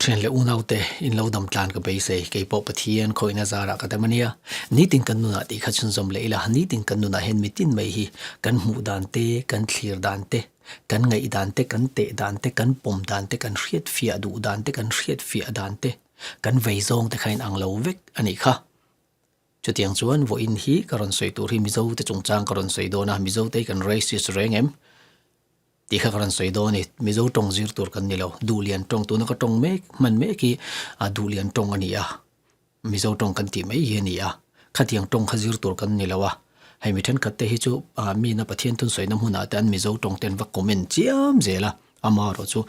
Thian leh unaute in lo dam tlan ka beisei, kei pawh Pathian khawihna zarah ka dam a nia. Nitin kan nunah tih kha chhunzawm leh ila, nitin kan nunah hian mitin mai hi kan hmuh dan te, kan thlir dan te, kan ngaih dan te, kan teh dan te, kan pawm dan te, kan hriat fiah duh dan te, kan hriat fiah dan te, kan vei zawng te kha in ang lo vek a nih kha. Chutiang chuan vawiin hi ka rawn sawi tur hi Mizo te chungchang ka rawn sawi dawn a, Mizo te hi kan racist reng em? Tih kha ka rawn sawi dawn a ni. Mizo tawng zir tur kan ni lo. Duhlian tawng tuna ka tawng mek hman mek hi a duhlian tawng a ni a, Mizo tawng kan tih mai hi a ni a, khatiang tawng kha zir tur kan ni lo a. Hei mi thenkhat te hi chu mina Pathian thunsawi-na hmunah te an Mizo tawng te an va comment chiam zel a. Amaherawh chu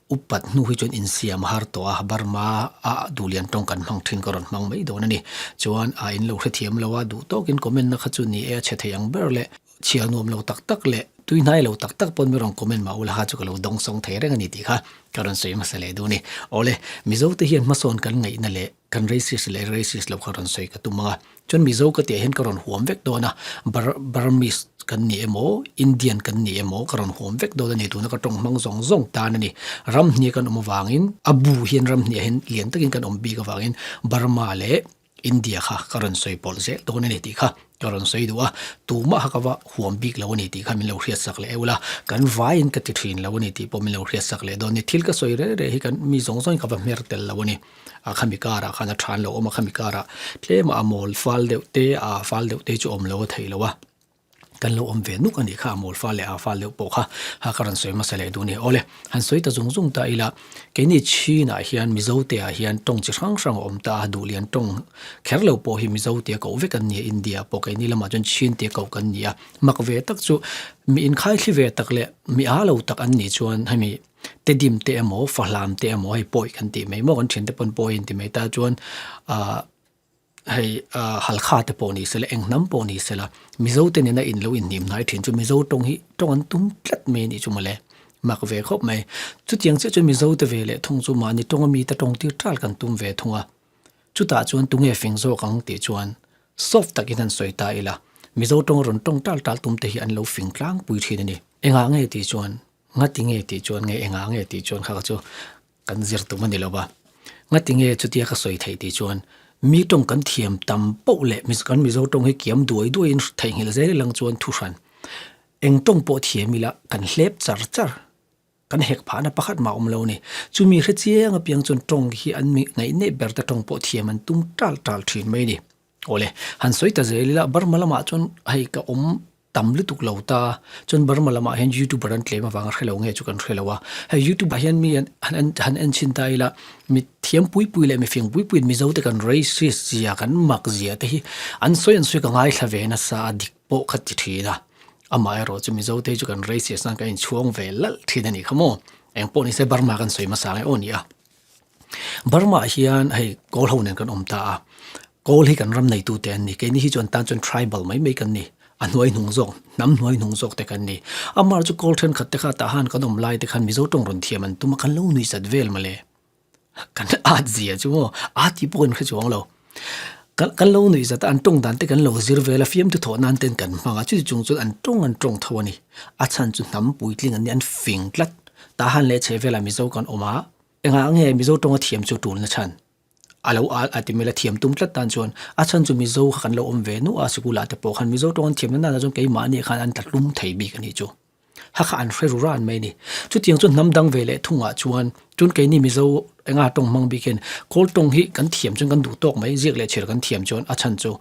upat hnu hi chuan insiam a har tawh a, Burma a duhlian tawng kan hmang thin ka rawn hmang mai dawn a ni. Chuan a in lo hrethiam lo a, duh tawkin comment na kha chu ni e a chhe thei ang ber leh chhiar nuam lo tak tak leh tui hnai lo tak tak pawn mi rawn comment mah ula kha chu ka lo dawng sawng thei reng a ni tih kha ka rawn sawi hmasa leh duh a ni. Awle, Mizo te hian hmasawn kan ngaihna leh kan racist leh racist lo kha rawn sawi ka tum ang a, chuan Mizo ka tih ah hian ka rawn huam vek dawn a, Bar Burmese kan ni emaw Indian kan ni emaw ka rawn huam vek dawn a ni, tuna ka tawng hmang zawng zawng tan a ni. Ram hnia kan awm avangin a bu hian ram hniah hian lian takin kan awm bik avangin Burma leh India kha ka rawn sawi pawlh zel dawn a ni tih kha ka rawn sawi duh a, tumah kha ka va huam bik lo a ni tih kha min lo hriatsak leh eu la, kan vaiin ka ti thin lo a ni tih pawh min lo hriatsak leh dawn a ni. Thil ka sawi reng reng hi kan mi zawng zawngin ka va hmer tel lo a ni. A khami karah khan a than lo awm a, khami karah tlem a mawl fal deuh te a fal deuh te chu awm lo a theih loh a, kan lo awm ve nuk a nih kha a mawl fal leh a fal deuh pawh kha ha ka rawn sawi hmasa leh duh a ni. Awle, han sawi ta zung zung ta ila, keini Chinah hian Mizo te ah hian tawng chi hrang hrang a awm ta a, Duhlian tawng kher lo pawh hi Mizo tia koh vek an ni a, India pawh keini lamah chuan Chin tia koh kan ni a, mak ve tak chu mi inkhaithli ve tak leh mi a lo tak an nih chuan hemi Tedim te emaw, Fahlam te emaw hei pawi kan tih mai maw, kan thiante pawn pawi an ti mai ta chuan ah hei ah Halkha te pawh ni sela, eng hnam pawh ni sela, Mizo te nena in lo inhnim hnai thin chu Mizo tawng hi tawng an tum tlat mai a nih chu mawle, mak ve khawp mai. Chutiang chiah chuan Mizo te ve leh thung chu mahni tawnga mite tawng tir tal kan tum ve thung a, chutah chuan tunge fing zawk ang tih chuan soft takin han sawi ta ila, Mizo tawng rawn tawng tal tal tum te hi an lo fing tlangpui thin a ni. Engah nge tih chuan Ngati nge tih chuan nge engah nge tih chuan kha chu kan zir tum a ni lo va. Ngati nge chutia ka sawi theih tih chuan mi tawng kan thiam tam poh leh kan Mizo tawng hi kiam duai duaiin theihnghilh zel ilang chuan thu hran. Eng tawng pawh thiam ila kan hlep char char, kan hek phahna pakhat mah awm lo a ni. Chumi hre chiang apiang chuan tawng hi an mi ngaihneh ber te tawng pawh thiam an tum tal tal thin mai a ni. Awle, han sawi ta zel ila Burma lamah chuan hei ka awm tam lutuk lo ta, chuan Burma lamah hian youtuber an tlem avanga hre lo nge chu kan hre lo a, hei youtube ah hian mi an han han en chhin ta ila mi thiam pui pui leh mi fing pui pui in Mizo te kan racist zia kan mak zia te hi an sawi an sawi ka ngaithla ve nasa a dik pawh kha ti thin a, amaherawh chu Mizo te hi chu kan racist nan kan inchhuang ve lalh thin a nih kha maw, engpawh nise Burma kan sawi hmasa nge aw ni a. Burma ah hian hei kawl ho nen kan awm ta a, kawl hi kan ram neitu te an ni, keini hi chuan tan chuan tribal mai mai kan ni, a hnuai hnung zawk, hnam hnuai hnung zawk te kan ni. Amah chu kawl thenkhat te kha tah han kan awm lai te khan Mizo tawng rawn thiam an tum a, kan lo nui zat vel mawle, kan at zia chu maw, a tih pawh kan hre chuang lo. Kan kan lo nui zat a, an tawng dan te kan lo zir vel a, fiamthu thawh nan ten kan hmang a, chuti chung chuan an tawng an tawng tho a ni. A chhan chu hnam puitling an ni, an fing tlat. Tah han leh chhe velah Mizo kan awm a, Engah nge Mizo tawnga thiam chu tulna chhan? A lo al a ti mai la, thiam tum tlat tan chuan a chhan chu Mizo kha kan lo awm ve nuah a, sikul ah te pawh khan Mizo tawng an thiamna nana chuan keimahni khan an tla tlum thei bik a nih chu. Ha kha an hre ru ran mai a ni. Chutiang chuan hnam dang ve leh thungah chuan chun keini Mizo enga tawng hmang bik hian Kawl tawng hi kan thiam chuan kan duh tawk mai, ziak leh chhiar kan thiam chuan a chhan chu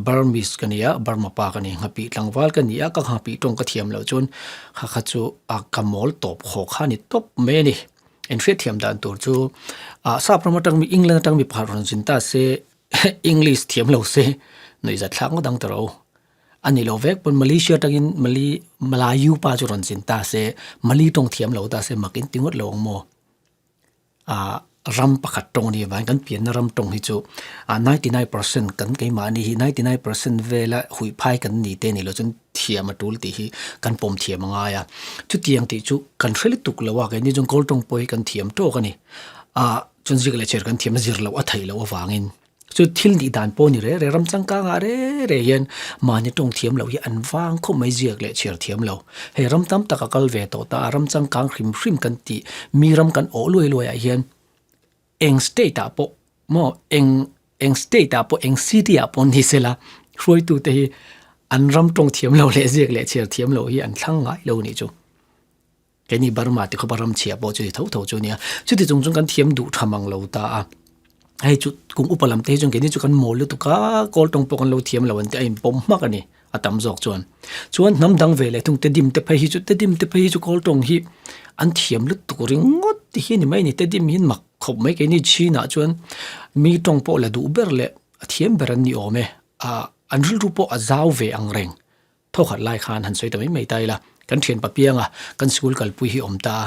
Burmese ka ni a, Burma pa ka ni, nghapih tlangval ka ni a, ka nghapih tawng ka thiam loh chuan kha kha chu a ka mawl tawp khawk kha a ni tawp mai a ni. Inhriatthiam dan tur chu ah sap ram atang mi England atang mi pakhat rawn zin ta se English thiam lo se nuihzat thlak ngawt ang ta ro. A ni lo vek pawn Malaysia atangin Mali Melayu pa chu rawn zin ta se Mali tawng thiam lo ta se mak in ti ngawt lo ang maw. Ah ram pakhat tawng a nih avangin kan pianna ram tawng hi chu ah 99% kan keimahni hi 99% vela huihphai kan ni te ni lo chuan thiam a tul tih hi kan pawm thiam a ngai a, chutiang tih chu kan hre lutuk lo a, keini chuan kawl tawng pawh hi kan thiam tawk a ni. Ah chuan zik leh chher kan thiam a zir loh a theih loh avangin chu thil nih dan pawh a ni re re, ram changkangah re re hian mahni tawng thiam loh hi an vang khawp mai ziak leh chhiar thiam lo. Hei ram tam tak a kal ve tawh ta a, ram changkang hrim hrim kan tih mi ram kan awh luai luai ah hian. Eng state ah pawh maw eng eng state ah pawh eng city ah pawh ni sela hruaitute hi an ram tawng thiam lo leh ziak leh chhiar thiam lo hi an thlang ngai lo nih chu. Keini Burma ti khawpa ram chhia pawh chu ni tho tho chu a nia. Chuti chung chuan kan thiam duh tha mang lo ta a. Hei chu kum upa lam te hi chuan keini chu kan mawl lutuk a, kawl tawng pawh kan lo thiam lo an ti a inpawm hmak a ni a tam zawk chuan. Chuan hnam dang ve leh thung Tedim te phei hi chu Tedim te phei hi chu kawl tawng hi an thiam lutuk ringawt ti hi a ni mai a ni. Tedim hi mak khawp mai keini Chin ah chuan mi tawng pawh la duh ber leh a thiam ber an ni awm e. Ah an rilru pawh a zau ve ang reng. Thaw khat lai khan han sawi ta mai mai ta ila, kan thian papianga kan sikul kalpui hi awm ta a,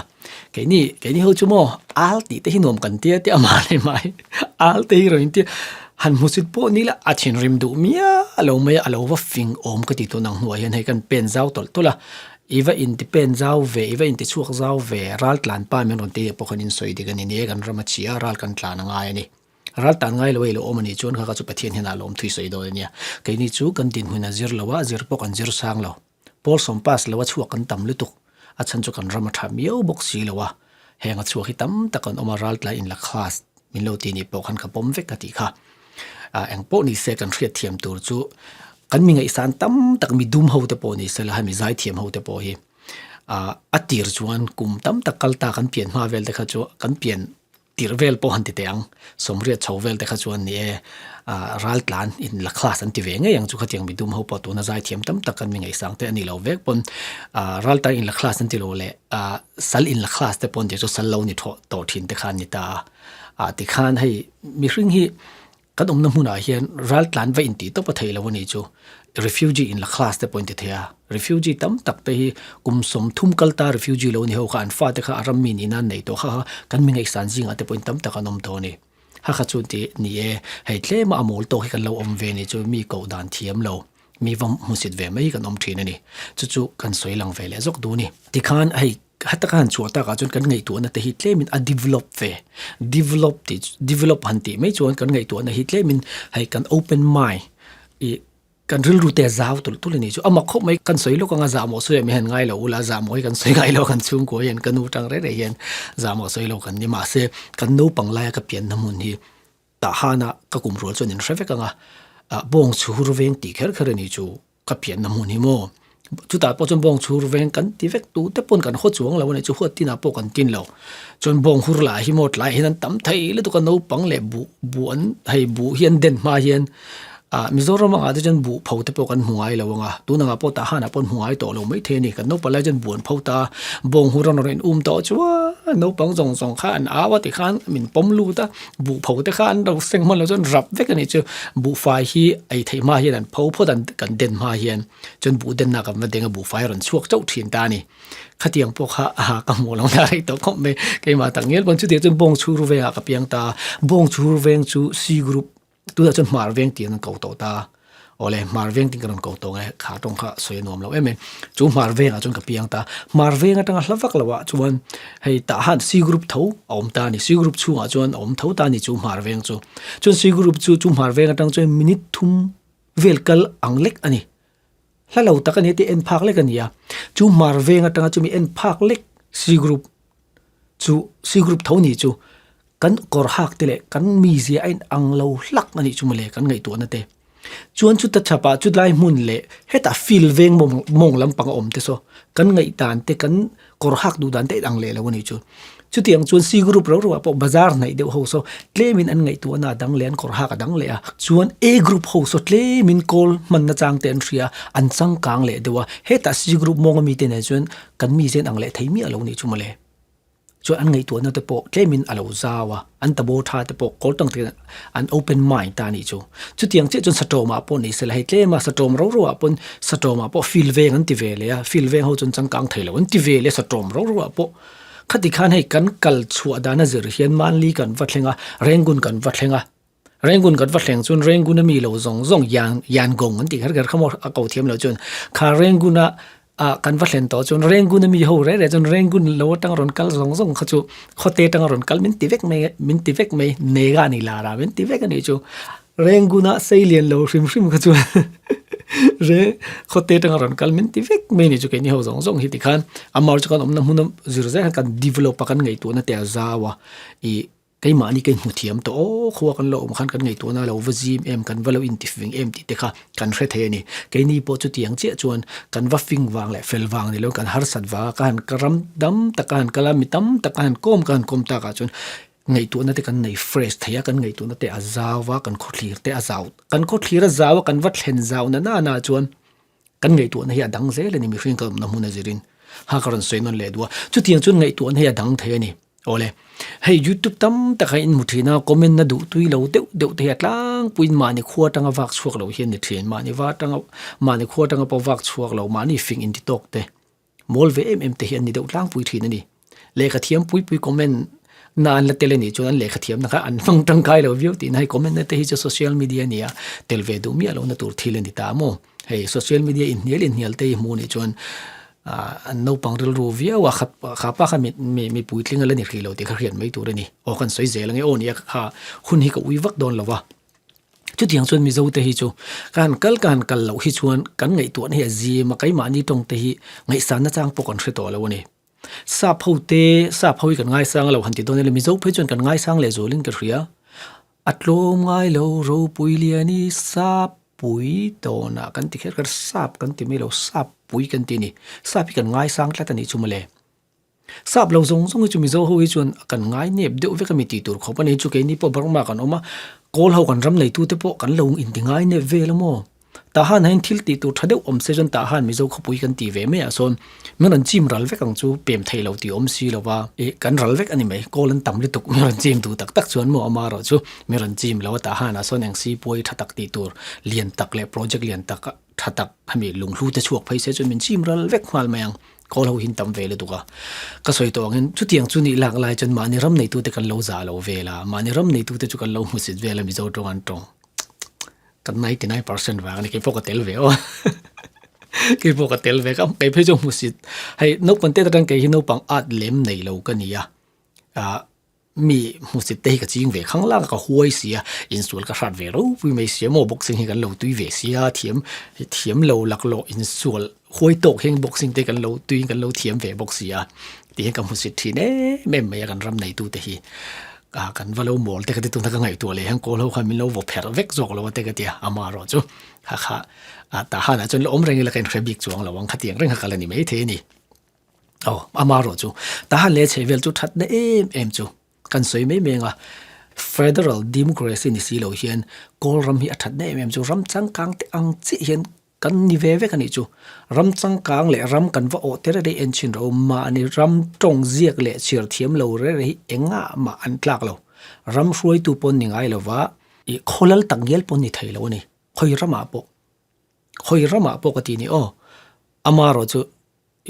keini keini ho chu maw al tih te hi nuam kan tia tia amah leh mai al te hi rawn intia han hmusit pawh ni ila a thinrim duh miah lo mai a, a lo va fing awm ka ti tun ang hnuah hian hei kan pen zau tawlh tawlh a, i va inti pen zau ve i va inti chhuak zau ve ral tlan pa min rawn ti pawh khan in sawi dik a ni, ni e kan ram a chhia ral kan tlan a ngai a ni. Ral tan ngai lo ei lo awm a nih chuan kha kha chu Pathian hian a lawm thui sawi dawn a nia. Keini chu kan dinhmun a zir lo a, zir pawh kan zir sang lo. Pawl sawm pass lo a chhuak kan tam lutuk. A chhan chu kan ram a tha miau bawk si lo a. Heng a chhuak hi tam tak an awm a, ral tlai in la class min lo ti nih pawh khan ka pawm vek a tih kha. Eng pawh ni se kan hriat thiam tur chu kan mi ngaihsan tam tak mi dum ho te pawh ni se la hemi zaithiam ho te pawh hi a tir chuan kum tam tak kal ta kan pian hma vel te kha chu kan pian Tirh vel pawh han ti teh ang, sawmriat chho vel te kha chuan ni e, ral tlan in la class an ti ve ngei ang chu khatiang mi dum ho pawh tuna zaithiam tam tak kan mi ngaihsang te a ni lo vek pawn ral tan in la class an ti lo leh sal in la class te pawh an ti chu sal lo ni thawh tawh thin te kha an ni ta a, tikhan hei mihring hi Kan awmna hmunah hian raltlan va intih tawp a theih lo a nih chu. Refugee in la class te pawh in ti thei a. Refugee tam tak te hi kum 30 kal ta refugee lo ni ho kha an fate kha a rammi nihna an nei tawh kha kha kan mi ngaihsan zingah te pawhin tam tak an awm tawh a ni. Ha kha chu ti ni e, hei tlema a mawl tawk hi kan lo awm ve ni chu mi koh dan thiam lo, mi va hmusit ve mai hi kan awm thin a ni. Chu chu kan sawi lang ve leh zawk duh a ni. Tikhan hei Heta ka han chhuah takah chuan kan ngaihtuahna te hi tlemin a develop ve, develop tih develop han tih mai chuan kan ngaihtuahna hi tlemin hei kan open mind ih kan rilru te a zau tulh tulh a nih chu. A mak khawp mai kan sawi lawk anga zahmawh sawi ah mi hian ngai lo ula zahmawh hi kan sawi ngai lo kan chhungkua hian ka nu tang reng reng hian zahmawh sawi lo kan ni mahse kan naupang laia ka pianna hmun hi tah hana ka kum rual chuan in hre vek anga ah bawng chhur veng tih kher kher a nih chu. Ka pianna hmun hi maw? Chutah pawh chuan bawng chhur veng kan ti vek tu te pawn kan haw chuang lo a ni chu huat tinah pawh kan tin lo. Chuan bawng hur lah hi maw tlaiah hian an tam thei lutuk a naupang leh buh buh an hei buh hi an den hma hian ah Mizoram angah te chuan buh pho te pawh kan hmu ngai lo ang a tun angah pawh tah hanah pawh an hmu ngai tawh lo mai thei a ni. Kan naupang lai chuan buh an pho ta a bawng hur an rawn in um tawh chuan naupang zawng zawng kha an au a tikhan min pawm lut a. Buh pho te kha an lo seng hman lo chuan rap vek a nih chu. Buhfai hi ei theih hma hian an pho phawt an kan den hma hian chuan buh denna kan va deng a buhfai a rawn chhuak chauh thin ta a ni. Khatiang pawh kha aha ka hmuh lo na rei tawh khawp mai. Keimah tak ngial pawn chutiang chuan bawng chhur vengah ka piang ta a. Bawng chhur veng chu C group tunah chuan hmar veng tiin an ko tawh ta a. Awle, hmar veng tin ka rawn ko tawh nge, kha tawng kha sawi a nuam lo em em. Chu hmar vengah chuan ka piang ta. Hmar veng atanga hla vak loah chuan hei tah han C group tho a awm ta a ni. C group chhungah chuan a awm tho ta a ni chu hmar veng chu. Chuan C group chu chu hmar veng atang chuan minute thum vel kal ang lek a ni. Hla lo tak a ni tih en phak lek a ni a. Chu hmar veng atanga chumi en phak lek C group chu C group tho ni chu kan kawr hak te leh kan mizia a in ang lo hlak a nih chu mawle kan ngaihtuahna te. Chuan chuta chhapah chulai hmun leh hetah field veng mawng mawng lampang a awm te saw kan ngaihdan te kan kawr hak duh dan te a in ang leh lo a nih chu. Chutiang chuan C group ro ro ah pawh bazar hnaih deuh ho saw tlemin an ngaihtuahna a dang leh an kawr hak a dang leh a, chuan A group ho saw tlemin kawl hmanna chang te an hria an changkang leh deuh a, hetah C group mawng ami te nen chuan kan mizia in ang leh thei miah lo a nih chu mawle. Chuan an ngaihtuahna te pawh tlemin a lo zau a, an tabo tha te pawh kawl tang takin an open mind ta a nih chu. Chutiang chiah chuan satawmah pawh ni sela hei tlema satawm ro ro ah pawn satawmah pawh field veng an ti ve leh a, field veng ho chuan changkang thei lo an ti ve leh a satawm ro ro ah pawh. Khati khan hei kan kal chhuah dana zir hian Manli kan va thleng a, Rangoon kan va thleng a, Rangoon kan va thleng chuan Rangoon a mi lo zawng zawng Yan Yangong an tih kher kher kha maw a ko thiam lo chuan kha Rangoon a ah kan va thlen tawh chuan Rangoon a mi ho reh reh chuan Rangoon lo atanga rawn kal zawng zawng kha chu khawte atanga rawn kal min ti vek mai min ti vek mai nega ni lar a min ti vek a nih chu Rangoon a sei lian lo hrim hrim kha chuan re khawte atanga rawn kal min ti vek mai a nih chu keini ho zawng zawng hi tikhan amah chu kan awmna hmun a zir zel khan kan develop a kan ngaihtuahna te a zau a ih. Keimahni ka inhmu thiam tawh aw, khua kan lo awm khan kan ngaihtuahna lo va zim em, kan va lo intifing em tih te kha kan hre thei a ni. Keini pawh chutiang chiah chuan kan va fing vang leh fel vang ni lo kan harsat vang a, ka han ka ram dam tak a han kal a, mi tam tak a han kawm ka han kawm takah chuan ngaihtuahna te kan nei fresh thei a, kan ngaihtuahna te a zau a, kan khawthlir te a zau, kan khawthlir a zau a, kan va thlen zau na nana chuan Kan ngaihtuahna hi a dang zel a ni, mihring ka awmna hmun a zirin. Ha ka rawn sawi nawn leh duh a, chutiang chuan ngaihtuahna hi a dang thei a ni. Awle, hei youtube tam taka in hmu thin a, comment na duh tui lo deuh deuh te hi a tlangpuiin mahni khua atanga vak chhuak lo hi a ni thin, mahni va atanga mahni khua atanga pawh vak chhuak lo, mahni fing inti tawk te. Mawl ve em em te hi an ni deuh tlangpui thin a ni. Lehkha thiam pui pui comment na an la tel a nih chuan an lehkha thiamna kha an hmang tangkai lo viau tihna hei comment na te hi chu social media a ni a, tel ve duh miah lohna tur thil a ni ta maw. Hei social media inhnial inhnial te hi hmuh nih chuan ah an naupang rilru viau a kha kha pa kha mi mi mi puitling a la ni hrih lo tih kha hriat mai tur a ni. Aw kan sawi zel ange aw nia kha hun hi ka ui vak dawn lo va. Chutiang chuan Mizo te hi chu ka han kal ka han kal loh hi chuan kan ngaihtuahna hi a zim a, keimahni tawng te hi ngaihsanna chang pawh kan hre tawh lo a ni. Sap ho te, sap ho hi kan ngaisang a lo han ti dawn ila Mizo phei chuan kan ngaisang leh zualin ka hria. A tlawm ngai lo ropui lian i sap pui tawnah kan ti kher kher sap kan ti mai lo sap pui kan ti a ni. Sap hi kan ngaisang tlat a nih chu mawle. Sap lo zawng zawng hi chu Mizo ho hi chuan kan ngai nep deuh vek a mi tih tur khawp a ni chu keini pawh Burma kan awm a, Kawl ho kan ram neitu te pawh kan lo inti ngai nep vel a maw? Tah han hian thil tih tur tha deuh awm se chuan tah han Mizo khawpui kan ti ve mai ah sawn min rawn chim ral vek ang chu pem thei lo tih awm si lo va, ih kan ral vek a ni mai, Kawl an tam lutuk min rawn chim duh tak tak chuan maw ama erawh chu min rawn chim lo a tah han ah sawn eng sipuai tha tak tih tur lian tak leh project lian tak tha tak hemi lunghlu te chhuak phei se chuan min chim ral vek nghal mai ang. Kawl ho hin tam ve lutuk a. Ka sawi tawh angin chutiang chu nih lak lai chuan mahni ram neitute kan lo zah lo vel a, mahni ram neitute chu kan lo hmusit vel a Mizo tawng an tawng. Kan 99% vang a ni, keipawh ka tel ve aw. Keipawh ka tel ve ka, kei phei chu hmusit. Hei naupang te atang kei hi naupang at lem nei lo ka ni a. Ah Mi hmusit te hi ka ching ve khang lang a, ka huai si a, insual ka hrat ve ropui mai si a maw, boxing hi kan lo tui ve si a, thiam thiam lo laklawh insual huai tawk hian boxing te kan lo tuiin kan lo thiam ve bawk si a, tih hian ka hmusit thin em em mai a kan ram neitu te hi ah kan va lo mawl te ka ti tuna ka ngaihtuah leh hian kawl ho khan min lo vaw pherh vek zawk lo a te ka ti a, ama erawh chu kha kha ah tah hanah chuan la awm reng ila ka inhre bik chuang lo ang khatiang reng kha ka la ni maithei a ni. Aw, ama erawh chu Tahan leh chhehvel chu thatna em em chu kan sawi mai mai anga Federal Democracy ni si lo hian Kawl ram hi a thatna em em chu ram changkang te ang chiah hian kan ni ve vek a nih chu. Ram changkang leh ram kan va awh te rere en chhin rawh u, mahni ram tawng ziak leh chhiar thiam lo rere hi engah mah an tlak lo. Ram hruaitu pawn ni ngai lova ih khawlal tak ngial pawn ni thei lo a ni. Khawi ramah pawh, khawi ramah pawh ka ti ni aw, ama erawh chu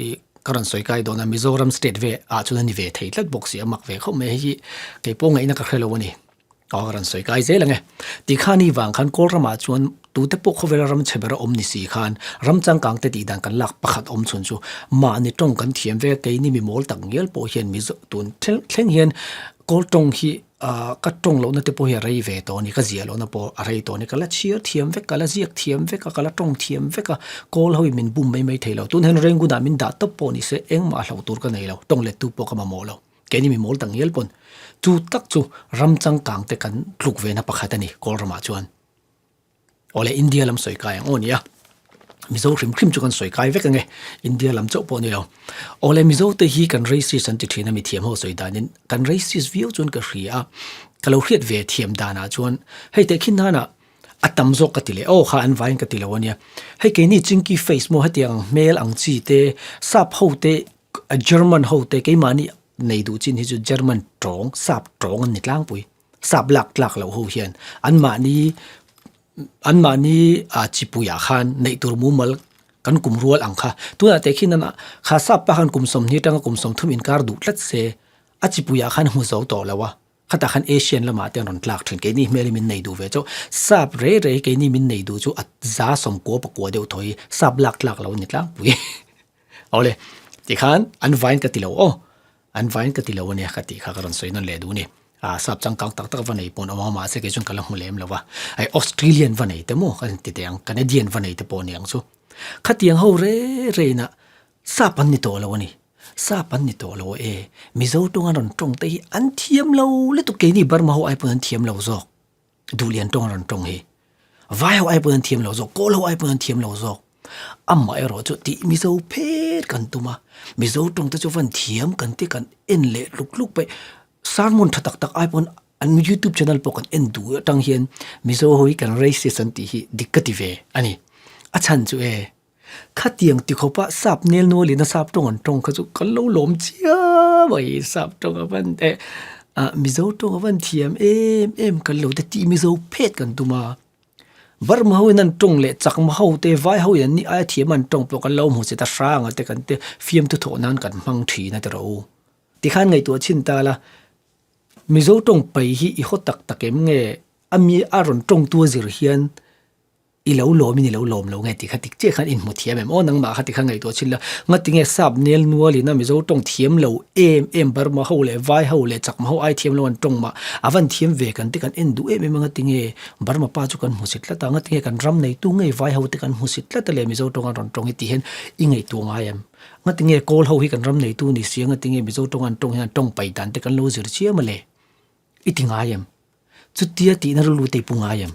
I ka rawn sawi kai dawn a, Mizoram state ve ah chuan a ni ve thei tlat bawk si a, mak ve khawp mai hei hi kei pawh ngaihna ka hre lo a ni. Aw ka rawn sawi kai zel ang e. Tikhan i vang khan Kawl ramah chuan tute pawh khawvela ram chhe bera awm ni si khan ram changkang te tih dan kan lak pakhat awm chhun chu mahni tawng kan thiam ve a, keini mi mawl tak ngial pawh hian Mizo tun thleng hian Kawl tawng hi Ahh ka tawng lohna te pawh hi a rei ve tawh a ni, ka ziah lohna pawh a rei tawh a ni, ka la chhiar thiam vek, ka la ziak thiam vek a, ka la tawng thiam vek a, kawl ho in min bum mai mai thei lo, tun hian Rangoon ah min dah tawp pawh ni se engmah hlauh tur ka nei lo, tawng lettu pawh ka mamawh lo, keini mi mawl tak ngial pawn chu tak chu ram changkang te kan tluk ve na pakhat a ni kawl ramah chuan. Awle India lam sawi kai ang aw nia. Mizo hrim hrim chu kan sawi kai vek ange. India lam chauh pawh ni lo. Awle Mizo te hi kan racist an ti thin a mi thiam ho sawi danin kan racist viau chuan ka hria a. Ka lo hriat ve thiam danah chuan hei teh khin nana a tam zawk ka ti leh aw kha an vaiin ka ti lo ania. Hei keini chinky face maw hetiang ang hmel ang chi te sap ho te German ho te keimahni nei duh chin hi chu German tawng sap tawng an ni tlangpui. Sap lak tlak loh ho hian anmahni anmahni ah chipuiah khan neih tur mumal kan kum rual ang kha. Tunah teh khin a kha sap pa khan kum sawmhnih atanga kum sawmthum inkar duh tlat se a chipuiah khan hmu zo tawh lo a, khatah khan Asian lamah te an rawn tlak thin. Keini hmel hi min nei duh ve chauh. Sap rei rei keini min nei duh chu a za sawmkua pakua deuh thaw hi sap lak tlak loh a ni tlangpui. Awle tikhan an vain ka ti lo aw. An vain ka ti lo ania ka tih kha ka rawn sawi nawn leh duh ni. Ah sap changkang tak tak va nei pawh an awm a mahse kei chuan ka la hmu lem lo va. Ai Australian va nei te maw ka ti teh ang Canadian va nei te pawh a ni ang chu. Khatiang ho re re ina sap an ni tawh lo a ni. Sap an ni tawh lo e, Mizo tawng an rawn tawng te hi an thiam lo lutuk keini Burma ho ai pawn an thiam lo zawk. Duhlian tawng an rawn tawng hi. Vai ho ai pawn an thiam lo zawk, Kawl ho ai pawn an thiam lo zawk. Amah erawh chu tih Mizo phet kan tum a, Mizo tawng te chu van thiam kan ti kan en leh tluk tluk paih. Sermon tha tak tak ai pawn an YouTube channel pawh kan en duh atang hian Mizo ho hi kan racist an tih hi dik ka ti ve a ni. A chhan chu e, Khatiang ti khawpa sap nel nualin a sap tawng an tawng kha chu kan lo lawm chiam a i sap tawng a van eh ah Mizo tawng a van thiam em em kan lo te tih Mizo phet kan tum a. Burma ho in an tawng leh Chakma ho te Vai ho in an ni aia thiam an tawng pawh kan lo hmu che ta hrang a te kan te fiamthu thawh nan kan hmang thin a ti rawh u. Tikhan ngaihtuah chhin ta la Mizo tawng pai hi i haw tak tak em nge a mi a rawn tawngtu a zir hian I lo lawm in i lo lawm lo nge tih kha tik chiah khan inhmu thiam em? Aw nangmah kha tikha ngaihtuah chin la, ngati nge sap nel nual in a Mizo tawng thiam lo em em Burma ho leh Vai ho leh Chakma ho ai thiam lo an tawng mah a van thiam ve kan te kan en duh em em a ngati nge Burma pa chu kan hmusit tlat a ngati nge kan ram neitu ngei Vai ho te kan hmusit tlat a le Mizo tawng an rawn tawng hi tih hian i ngaihtuah ngai em? Ngati nge Kawl ho hi kan ram neitu ni sia ngati nge Mizo tawng an tawng hian an tawng pai dan te kan lo zir chiam a le? I ti ngai em? Chutia tihna rilru te i pu ngai em?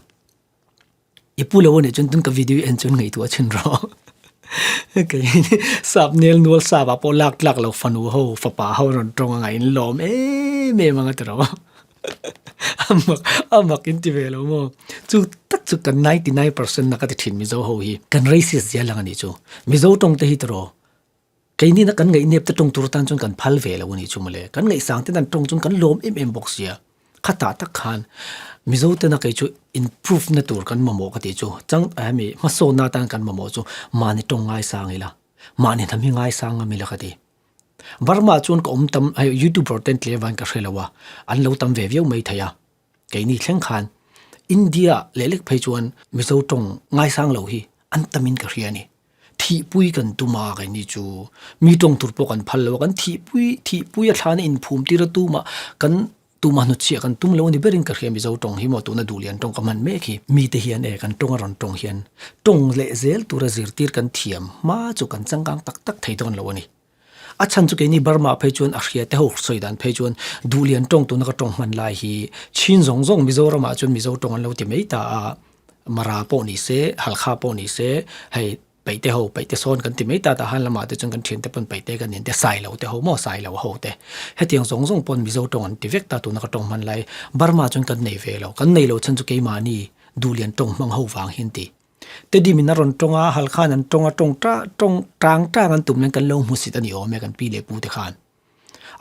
I pu lo anih chuan tun ka video en chuan ngaihtuah chhin rawh. Kei sap nel nual sap ah pawh lak tlak lo fanu ho fapa ho rawn tawng anga in lawm em em anga ti rawh. A mak a mak in ti ve lo maw. Chu tak chu kan 99% na ka ti thin Mizo ho hi. Kan racist zia lang anih chu. Mizo tawng te hi ti rawh. Keini na kan ngaihnep te tawng tur atan chuan kan phal ve lo a nih chu mawle. Kan ngaihsang ten an tawng chuan kan lawm em em bawk sia. Khatah tak khan Mizo tena kei chu improve na tur kan mamawh ka tih chu chang hemi hmasawnna atan kan mamawh chu mahni tawng ngaisang ila, mahni hnam hi ngaisang ngam ila ka ti. Burma ah chuan ka awm tam hei youtuber ten tlem vain ka hre lo a, an lo tam ve viau mai thei a. Keini thleng khan India leh lek phei chuan Mizo tawng ngaisang lo hi an tamin ka hria a ni. Thihpui kan tum a keini chu mi tawng tur pawh kan phal lo a, kan thihpui thihpui a thlana inphum tir a tumah kan tumah hnutchhiah kan tum lo a ni berin ka hria Mizo tawng hi maw tuna Duhlian tawng ka hman mek hi. Mite hian e kan tawng a rawn tawng hian tawng leh zel tura zirtir kan thiam hma chu kan changkang tak tak thei dawn lo a ni. A chhan chu keini Burma phei chuan a hria te ho sawi dan phei chuan Duhlian tawng tuna ka tawng hman lai hi Chin zawng zawng Mizoramah chuan Mizo tawng an lo ti mai ta a, Mara pawh ni se, Halkha pawh ni se, hei Paihte ho, Paihte sawn kan ti mai ta tah han lamah te chuan kan thiante pawn Paihte kan nen te, Sailo te ho maw, Sailo ho te. Hetiang zawng zawng pawn Mizo tawng an ti vek ta tuna ka tawng hman lai Burma chuan kan nei ve lo, kan nei lo chhan chu keimahni Duhlian tawng hmang ho vang hi an ti. Tedim in a rawn tawng a, hal khan an tawng a, tawng ta tawng tang tang an tum nen kan lo hmusit a ni awm e kan pi leh pu te khan.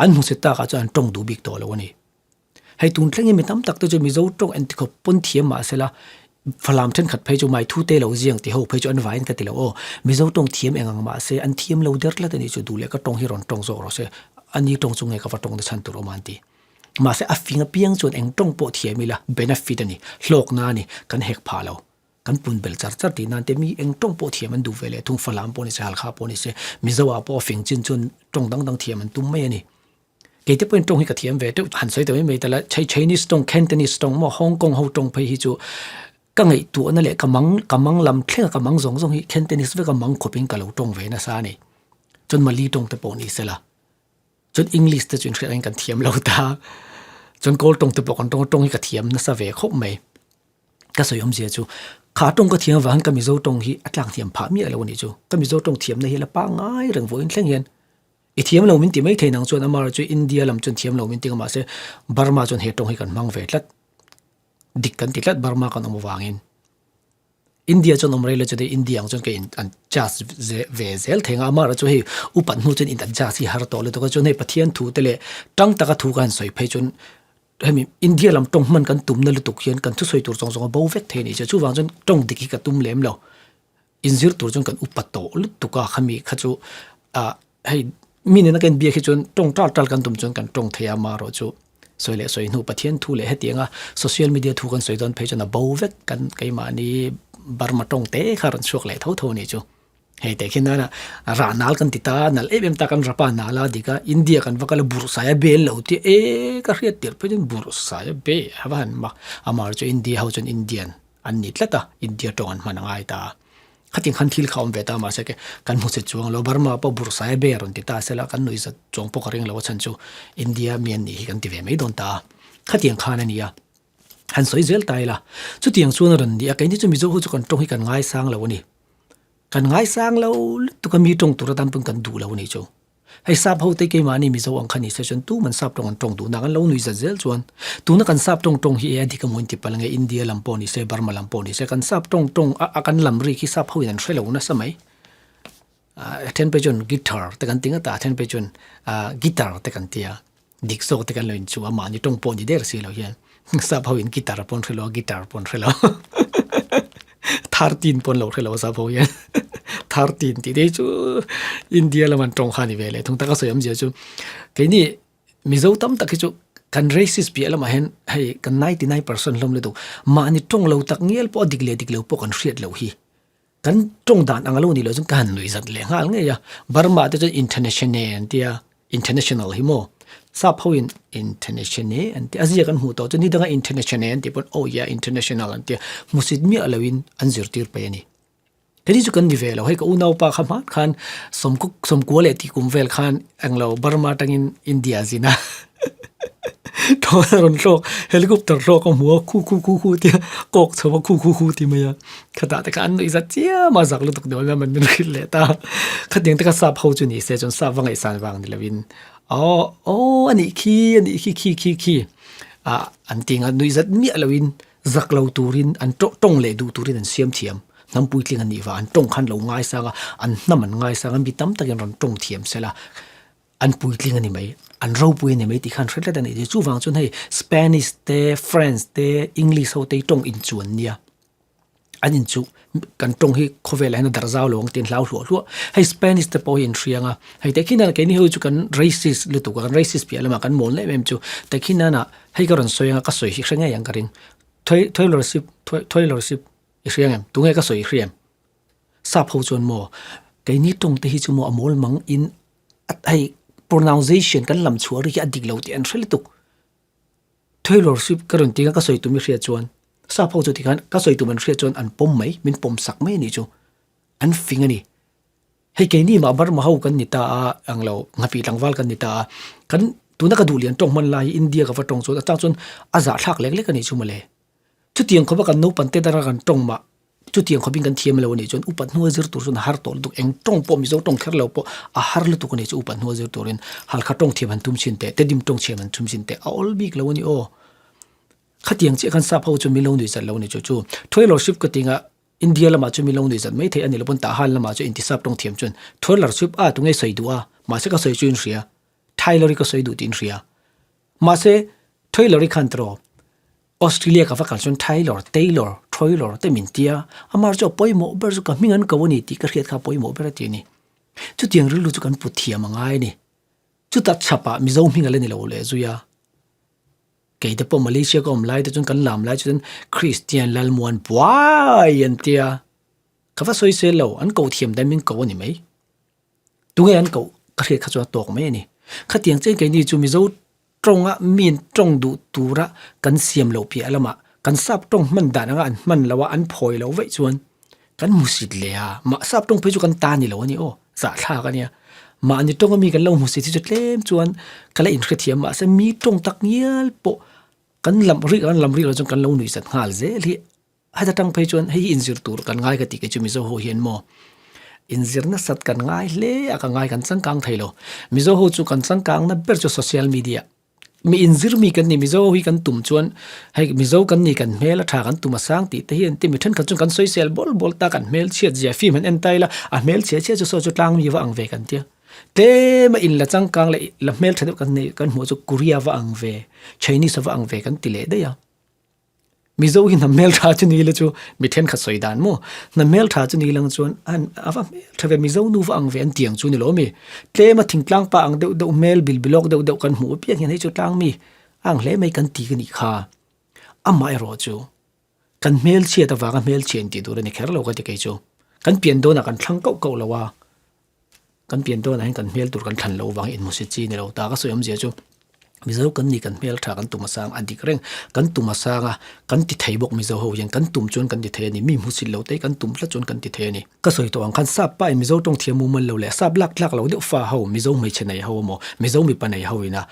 An hmusit takah chuan an tawng duh bik tawh lo a ni. Hei tun thlengin mi tam tak te chu Mizo tawng enti khawp pawn thiam mah sela Falam thenkhat phei chu mai thu te lo ziang ti ho phei chu an vaiin ka ti lo aw. Mizo tawng thiam eng ang mah se an thiam lo der tlat a nih chu duh leh ka tawng hi rawn tawng zawk rawh se a ni tawng chu nge ka va tawng na chhan tur awm a an ti. Mahse a fing apiang chuan eng tawng pawh thiam ila benefit a ni, hlawkna a ni, kan hek phah lo. Kan pun belh char char tih nan te mi eng tawng pawh thiam an duh ve leh thung Falam pawh ni se, Halkha pawh ni se, Mizo ah pawh a fing chin chuan tawng dang dang thiam an tum mai a ni. Kei te pawhin tawng hi ka thiam ve teuh, han sawi ta mai mai ta la, Chinese tawng, Cantonese tawng maw, Hong Kong ho tawng phei hi chu ka ngaihtuahna leh ka mang ka mang lam thlenga ka mang zawng zawng hi Cantonese veka mang khawpin ka lo tawng ve nasa a ni. Chuan Mali tawng te pawh ni se la. Chuan English te chu inhriat angin kan thiam lo ta. Chuan Kawl tawng te pawh kan tawng tawng hi ka thiam nasa ve khawp mai. Ka sawi awmzia chu kha tawng ka thiam avangin ka Mizo tawng hi a tlak thiam phah miah lo a nih chu. Ka Mizo tawng thiamna hi la pangngai reng vawiin thleng hian i thiam lo min ti mai thei nang chuan amaherawhchu chu India lam chuan thiam lo min ti ang mahse Burma chuan he tawng hi kan hmang ve tlat. Dik kan ti tlat Burma kan awm avangin. India chuan awm rei lo chu dei India ang chuan ka in adjust ve zel thei ang a, amaherawhchu chu hei upat hnu chuan in adjust hi har tawh lutuk a, chuan hei Pathian thu te leh tang taka thu ka han sawi phei chuan hemi India lam tawng hman kan tumna lutuk hian kan thusawi tur zawng zawng a bo vek thei a nih chu, chuvang chuan tawng dik hi ka tum lem lo, inzir tur chuan kan upat tawh lutuk a khami kha chu ah hei mi nena ka inbiak hi chuan tawng tal tal kan tum chuan kan tawng thei a amaherawhchu chu. Sawi leh sawi hnu Pathian thu leh hetianga social media thu kan sawi dawn phei chuan a bo vek kan keimahni Burma tawng te kha rawn chhuak leh tho tho a nih chu. Hei teh khi nana rah nal kan ti ta nal em em ta kan rapa nal a dik a India kan va kal a burhsai a bel lo tia e ka hriat tirh phei chuan burhsai a be a va han mak amaherawhchu India ho chuan Indian an ni tlat a India tawng an hman a ngai ta. Khatin khan thil kha awm ve ta mahse ke kan hmu che chuang lo Burma pawh Burhsai ber rawn ti ta sela kan nuih zat chuang pawh ka ring lo a chhan chu India mi an nih hi kan ti ve mai dawn ta a. Khatiang khan a nia. Han sawi zel ta ila. Chutiang chuan a rawn ni a, keini chu Mizo ho chu kan tawng hi kan ngaisang lo a ni. Kan ngaisang lo lutuk a mi tawng tur atan pawn kan duh lo a nih chu. Hei sap ho te keimahni Mizo ang kha ni se chuan tuman sap tawng an tawng duh nak an lo nuih zat zel chuan tuna kan sap tawng tawng hi e a dik a maw in ti palh nge India lam pawh ni se Burma lam pawh ni se kan sap tawng tawng a a kan lam rik hi sap ho in an hre lo nasa mai. A then phei chuan guitar te kan ti ngata a then phei chuan guitar te kan tia dik zawk te kan lo in chu a mahni tawng pawh ni der si lo hian sap ho in guitar pawn hre lo a guitar pawn hre lo 13 pawn lo hre lo sap ho hian 13 tih te hi chu India lam an tawng kha a ni ve leh thung tak a sawi awmzia chu keini Mizo tam tak hi chu kan racist piah lamah hian hei kan 99% hlawm lutuk mahni tawng lo tak ngial pawh a dik leh dik lo pawh kan hriat loh hi. Kan tawng dan ang a lo nih loh chuan ka han nuih zat leh nghal ngei a, Burma te chuan internatione an tia, international hi maw, sap ho in internatione an tia, a ziak an hmuh tawh chuan ni danga internatione an tih pawn oh yeah international an tia, hmusit miah lo in an zirtir paih a ni. Heti chu kan ni ve lo, hei ka unaupa kha hman khan sawmkuk sawmkua leh tih kum vel khan englo Burma atangin India a zin a. Thawn a rawn hlawk, helicopter hlawk a hmu a, khu khu khu khu tia kawk chho a khu khu khu ti mai a. Khatah te kha an nuih zat chiam a, zak lutuk deuh hian an min hrilh leh ta. Khatiang te kha sap ho chu ni se chuan sap va ngaihsan vang ni lovin aw aw a nih khi a nih khi khi khi khi ah an ti ang a, nuih zat miah lovin zak lo turin an tawng leh duh turin an siam thiam. Hnam puitling an nih vang an tawng khan lo ngaisang a, an hnam an ngaisang a, mi tam takin rawn tawng thiam sela. An puitling a ni mai, an ropui a ni mai tih khan hre tlat a nih chu. Chuvang chuan hei Spanish te, French te, English ho te hi tawng inchuan nia. An inchuh, kan tawng hi khawvelah hian a darh zau lo ang tiin hlau hluah hluah. Hei Spanish te pawh hi an hriang a, hei tehkhin nana keini ho chu kan racist lutuk a, kan racist piah lamah kan mawl em em chu. Tehkhin nana hei ka rawn sawi anga ka sawi hi hre ngei ang ka ring. Taylor Swift, Taylor Swift i hria ngem? Tunge ka sawi i hria em? Sap ho chuan maw keini tawng te hi chu maw a mawl mang in hei pronunciation kan lam chhuah ri hi a dik lo tih an hre lutuk. Taylor Swift ka rawn ti khan ka sawi tum i hriat chuan sap ho chu tikhan ka sawi tum an hriat chuan an pawm mai min pawm sak mai a nih chu an fing a ni. Hei keini mah Burma ho kan ni ta a ang lo nghapih tlangval kan ni ta a kan tuna ka duh lian tawng hman lai hi India ka va tawng chuan a chang chuan a zahthlak lek lek a nih chu mawle. Chutiang khawpa kan naupang te dara kan tawng mah Chutiang khawpin kan thiam lo a nih chuan upat hnua zir tur chuan a har tawh lutuk, eng tawng pawh Mizo tawng kher lo pawh a har lutuk a nih chu upat hnua zir turin Halkha tawng thiam han tum chin teh, Tedim tawng thiam han tum chin teh a awl bik lo a ni aw. Khatiang chiah khan sap ho chu min lo nuih zat lo a ni chu chu Taylor Swift ka tinga India lamah chu min lo nuih zat mai thei a ni lo pawn Tahan lamah chu inti sap tawng thiam chuan Taylor Swift a tunge sawi duh a mahse ka sawi chu in hria Taylor i ka sawi duh tih in hria mahse Taylor i khan tiraw Australia ka va kal chuan Taylor, Taylor, Troylor te min tia, amar chu a pawimawh ber chu ka hming an ko a ni tih ka hriat kha a pawimawh ber a ti a ni. Chutiang rilru chu kan put thiam a ngai a ni. Chuta chhapah Mizo hming a la ni lo leh zui a. Kei te pawh Malaysia ka awm lai te chuan kan lam lai chuan Christian Lalmuan buai an tia. Ka va sawi sel lo, an ko thiam dan min ko a ni mai. Tunge an koh ka hriat kha chuan a tawk mai a ni. Khatiang chian keini chu Mizo Tawnga min tawng duh tura kan siam loh piah lamah kan sap tawng hman dan anga an hman loh a, an phawi loh vaih chuan kan hmusit leh a, mah sap tawng phei chu kan ta ni lo a ni aw, zahthlak a nia. Mahni tawnga mi kan lo hmusit hi chu tlem chuan ka la inhrethiam mahse mi tawng tak ngial pawh kan lam rik an lam rik loh chuan kan lo nuihzat nghal zel hi. Heta tang phei chuan hei hi inzir tur kan ngai ka tih kei chu Mizo ho hian maw inzir nasat kan ngai hle a ka ngai kan changkang thei lo. Mizo ho chu kan changkang na ber chu social media mi inzir mi kan ni Mizo ho hi kan tum chuan hei Mizo kan ni kan hmel a tha kan tum a sang tih te hi an ti mi thenkhat chuan kan sawisel bawl bawl ta kan hmel chhiat zia film han en ta ila a hmel chhia chhia chu saw chu tlang mi va ang ve kan tia tlem a in la changkang leh la hmel tha deuh kan nei kan hmuh chu Korea va ang ve Chinese va ang ve kan ti leh daih a. Mizo hi hnam hmeltha chu ni ila chu mi thenkhat sawi dan maw? Hnam hmeltha chu ni lang chuan an a va hmeltha ve Mizo nu va ang ve an ti ang chu ni lo mi? Tlema thingtlang pa ang deuh deuh hmel bil bilawk deuh deuh kan hmuh apiang hian hei chu tlang mi a ang hle mai kan ti ka nih kha. Amah erawh chu kan hmelchhiat avanga hmelchhia intih tur a ni kher lo ka ti kei chu. Kan pian dawnah kan thlang kauh kauh lo a, kan pian dawnah hian kan hmel tur kan thlan loh vang inhmusit chi ni lo ta ka sawi awmzia chu. Mizo kan ni kan hmeltha kan tum a sang a dik reng kan tum a sang a kan ti thei bawk Mizo ho hian kan tum chuan kan ti thei a ni mi hmusit lo te kan tum tlat chuan kan ti thei a ni. Ka sawi tawh ang khan sap pa in Mizo tawng thiam mumal lo leh sap lak tlak lo deuh fa ho Mizo hmeichhe nei ho emaw Mizo mipa nei ho ina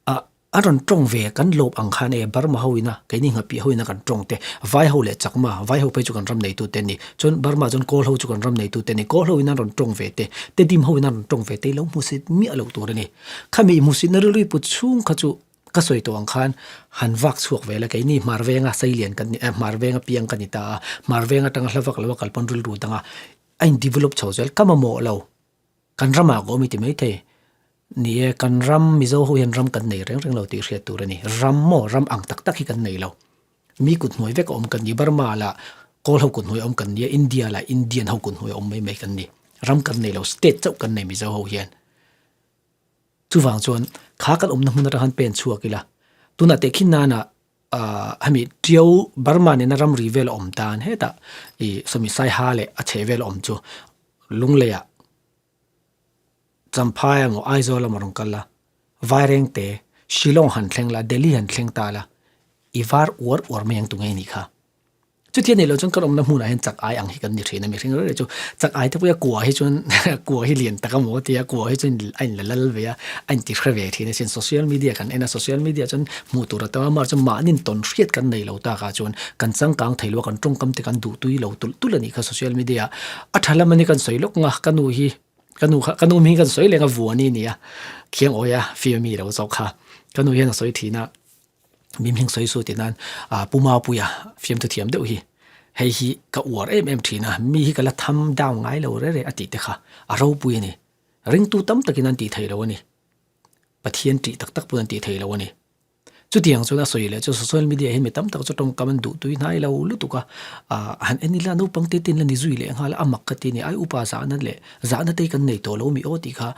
ah a rawn tawng ve kan lawp ang khan e Burma ho ina keini nghapih ho ina kan tawng te vai ho leh chakma vai ho phei chu kan ram neitu te ni chuan Burma chuan kawl ho chu kan ram neitu te ni kawl ho ina an rawn tawng ve te tedim ho ina an rawn tawng ve te i lo hmusit miah loh tur a ni. Khami hmuhsitna rilru put chhung kha chu ka sawi tawh ang khan han vak chhuak ve la, keini hmar venga seilian kan ni eh hmar venga piang ka ni ta a, hmar veng atanga hla vak lo a kal pawn rilru danga a in develop chho zel, ka mamawh lo, kan ramah ka awm i ti maithei, ni e kan ram Mizo ho hian ram kan nei reng reng lo tih hriat tur a ni, ram maw ram ang tak tak hi kan nei lo, mi kut hnuai vek a awm kan ni, Burma lah Kawl ho kut hnuai a awm kan ni a, India lah Indian ho kut hnuai a awm mai mai kan ni, ram kan nei lo, state chauh kan nei Mizo ho hian. Chuvang chuan kha kan awmna hmun atang khan pen chhuak ila, tunah tehkhin nana ah hemi Tiau Burma nena ramri vel a awm tan hetah ih sawmi Saiha leh a chheh vel a awm chu Lungleiah Champhai emaw Aizawl emaw rawn kal la, Vairengte, Shillong han thleng la, Delhi han thleng ta la, i var uar uar mai ang tu ngei nih kha. Chutia nei lo chuan kan awmna hmunah hian chak ai ang hi kan ni thin a, mihring reng reng chu chak ai te pawh hi a kua hi chuan kua hi lian tak a maw tia kua hi chuan a inla lal ve a, a inti hre ve thin asin. Social media kan en a, social media chuan hmuh tur a tam a, mahse mahni tawn hriat kan nei lo tak ah chuan kan changkang thei lo a, kan tawngkam te kan duh tui lo tulh tulh a nih kha social media a tha lam a ni kan sawi lawk ang a, ka nu hi ka nu kha ka nu hming kan sawi leng a vuani a ni a, khiang awi a fiami lo zawk kha ka nu hian a sawi thin a. Mim hming sawi su tih nan ah Pu Mapuia fiamthu thiam deuh hi hei hi ka uar em em thin a, mi hi ka la tham down ngai lo re re a tih te kha a ropui a ni. Ringtu tam takin an tih theih lo a ni. Pathian tih tak tak pawn an tih theih lo a ni. Chutiang chuan a sawi leh chu social media hi mi tam tak chu tawngkam an duh tui hnai lo lutuk a, ah han en ila naupang te ten la ni zui leh nghal a, a mak ka ti a ni. Ai upa zahna leh zahna te hi kan nei tawh lo mi aw tih kha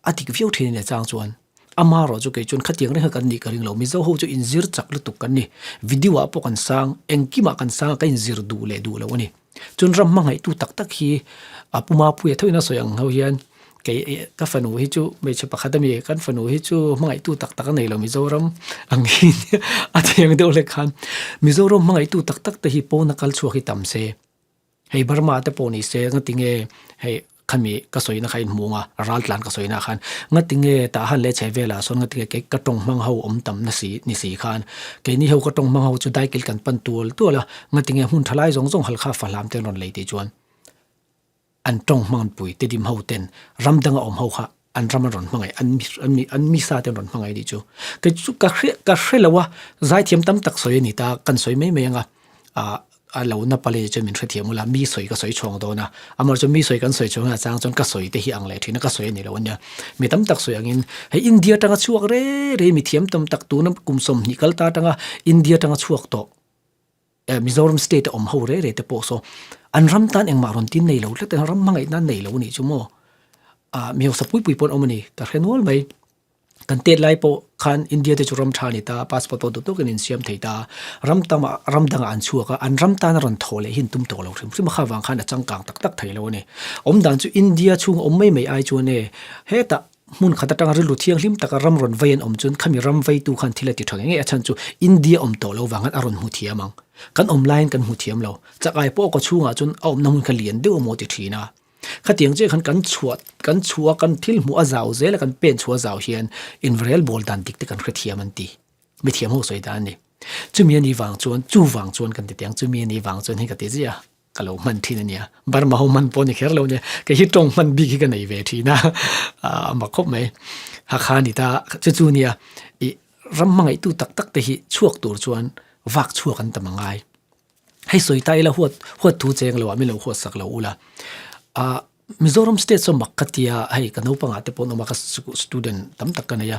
a dik viau thin a ni a chang chuan. Ama erawh chu kei chuan khatiang reng kha kan nih ka ring lo. Mizo ho chu inzir chak lutuk kan ni. Video ah pawh kan sang, engkimah kan sang a, ka inzir duh leh duh lo a ni. Chuan ram hmangaihtu tak tak hi a Pu Mapuia theuhin a sawi ang ho hian kei ka fanu hi chu hmeichhe pakhat a mi, kan fanu hi chu hmangaihtu tak tak a nei lo Mizoram ang hi a thiang deuh hlek khan. Mizoram hmangaihtu tak tak te hi pawna kal chhuak hi tam se. Hei Burma te pawh ni se ngatinge hei khami ka sawina kha inhmu anga raltlan ka sawina khan ngatinge tah han leh chhe velah sawn ngatinge kei ka tawng hmang ho awm tam na si ni si khan keini ho ka tawng hmang ho chu daikil kan pan tual tual a ngatinge hmun tha lai zawng zawng halkha fahlam te an rawn lei tih chuan an tawng hmang pui te dim ho ten ram danga awm ho kha an ram an rawn hmangaih an mi an mi an mi sa te an rawn hmangaih anih chu kei chu ka hre ka hre lo a zaithiam tam tak sawi a ni ta kan sawi mai mai anga ah a lo na pali chuan min hrethiam ula mi sawi ka sawi chhuang dawn a amaherawhchu chu mi sawi kan sawi chhuang a chang chuan ka sawi te hi ang leh thin a ka sawi a ni lo ania mi tam tak sawi angin hei India atanga chhuak re re mi thiam tam tak tuna kum 20 kal ta atanga India atanga chhuak tawh. Mizoram state a awm ho re re te pawh saw an ram tan engmah rawn tin nei lo tlat a, ram hmangaih nan nei lo a nih chu maw. Ah mi hausa pui pui pawh an awm a ni, ka hre nual mai. Kan tet lai pawh khan India te chu ram tha a ni ta, passport pawh duh tawkin an siam thei ta, ram tamah ram dangah an chhuak a, an ram tana rawn thaw leh hi an tum tawh lo hrim hrim a, kha vang khan a changkang tak tak thei lo a ni. Awm dan chu India chhunga awm mai mai ai chuan e hetah Hmun khat atanga rilru thianghlim taka ram rawn vei an awm chuan khami ram veitu khan thil a ti tha ngei ngei a chhan chu India awm tawh lo vang khan a rawn hmu thiam ang. Kan awm laiin kan hmu thiam lo. Chakai pawh kaw chhungah chuan a awmna hmun kha lian deuh emaw ti thin a. Khatiang chiah khan kan chhuah kan chhuah a kan thil hmuh a zau zel a kan pen chhuah a zau hian inrel bawl dan dik te kan hrethiam an ti. Mithiam ho sawi dan a ni. Chumi a nih vang chuan chuvang chuan kan ti teh ang chumi a nih vang chuan hei ka ti ziah a. Ka lo hman thin a nia. Burma ho hman pawh ni kher lo nia. Kei hi tawng hman bik hi ka nei ve thin a. A mak khawp mai. Hakha ni ta chu chu nia. I ram hmangaihtu tak tak te hi chhuak tur chuan vak chhuak an tam angai. Hei sawi ta ila huat huat thu cheng lo ah min lo huat sak lo ula. A Mizoram state saw mak ka tia hei ka naupangah te pawh an awm a ka student tam tak ka nei a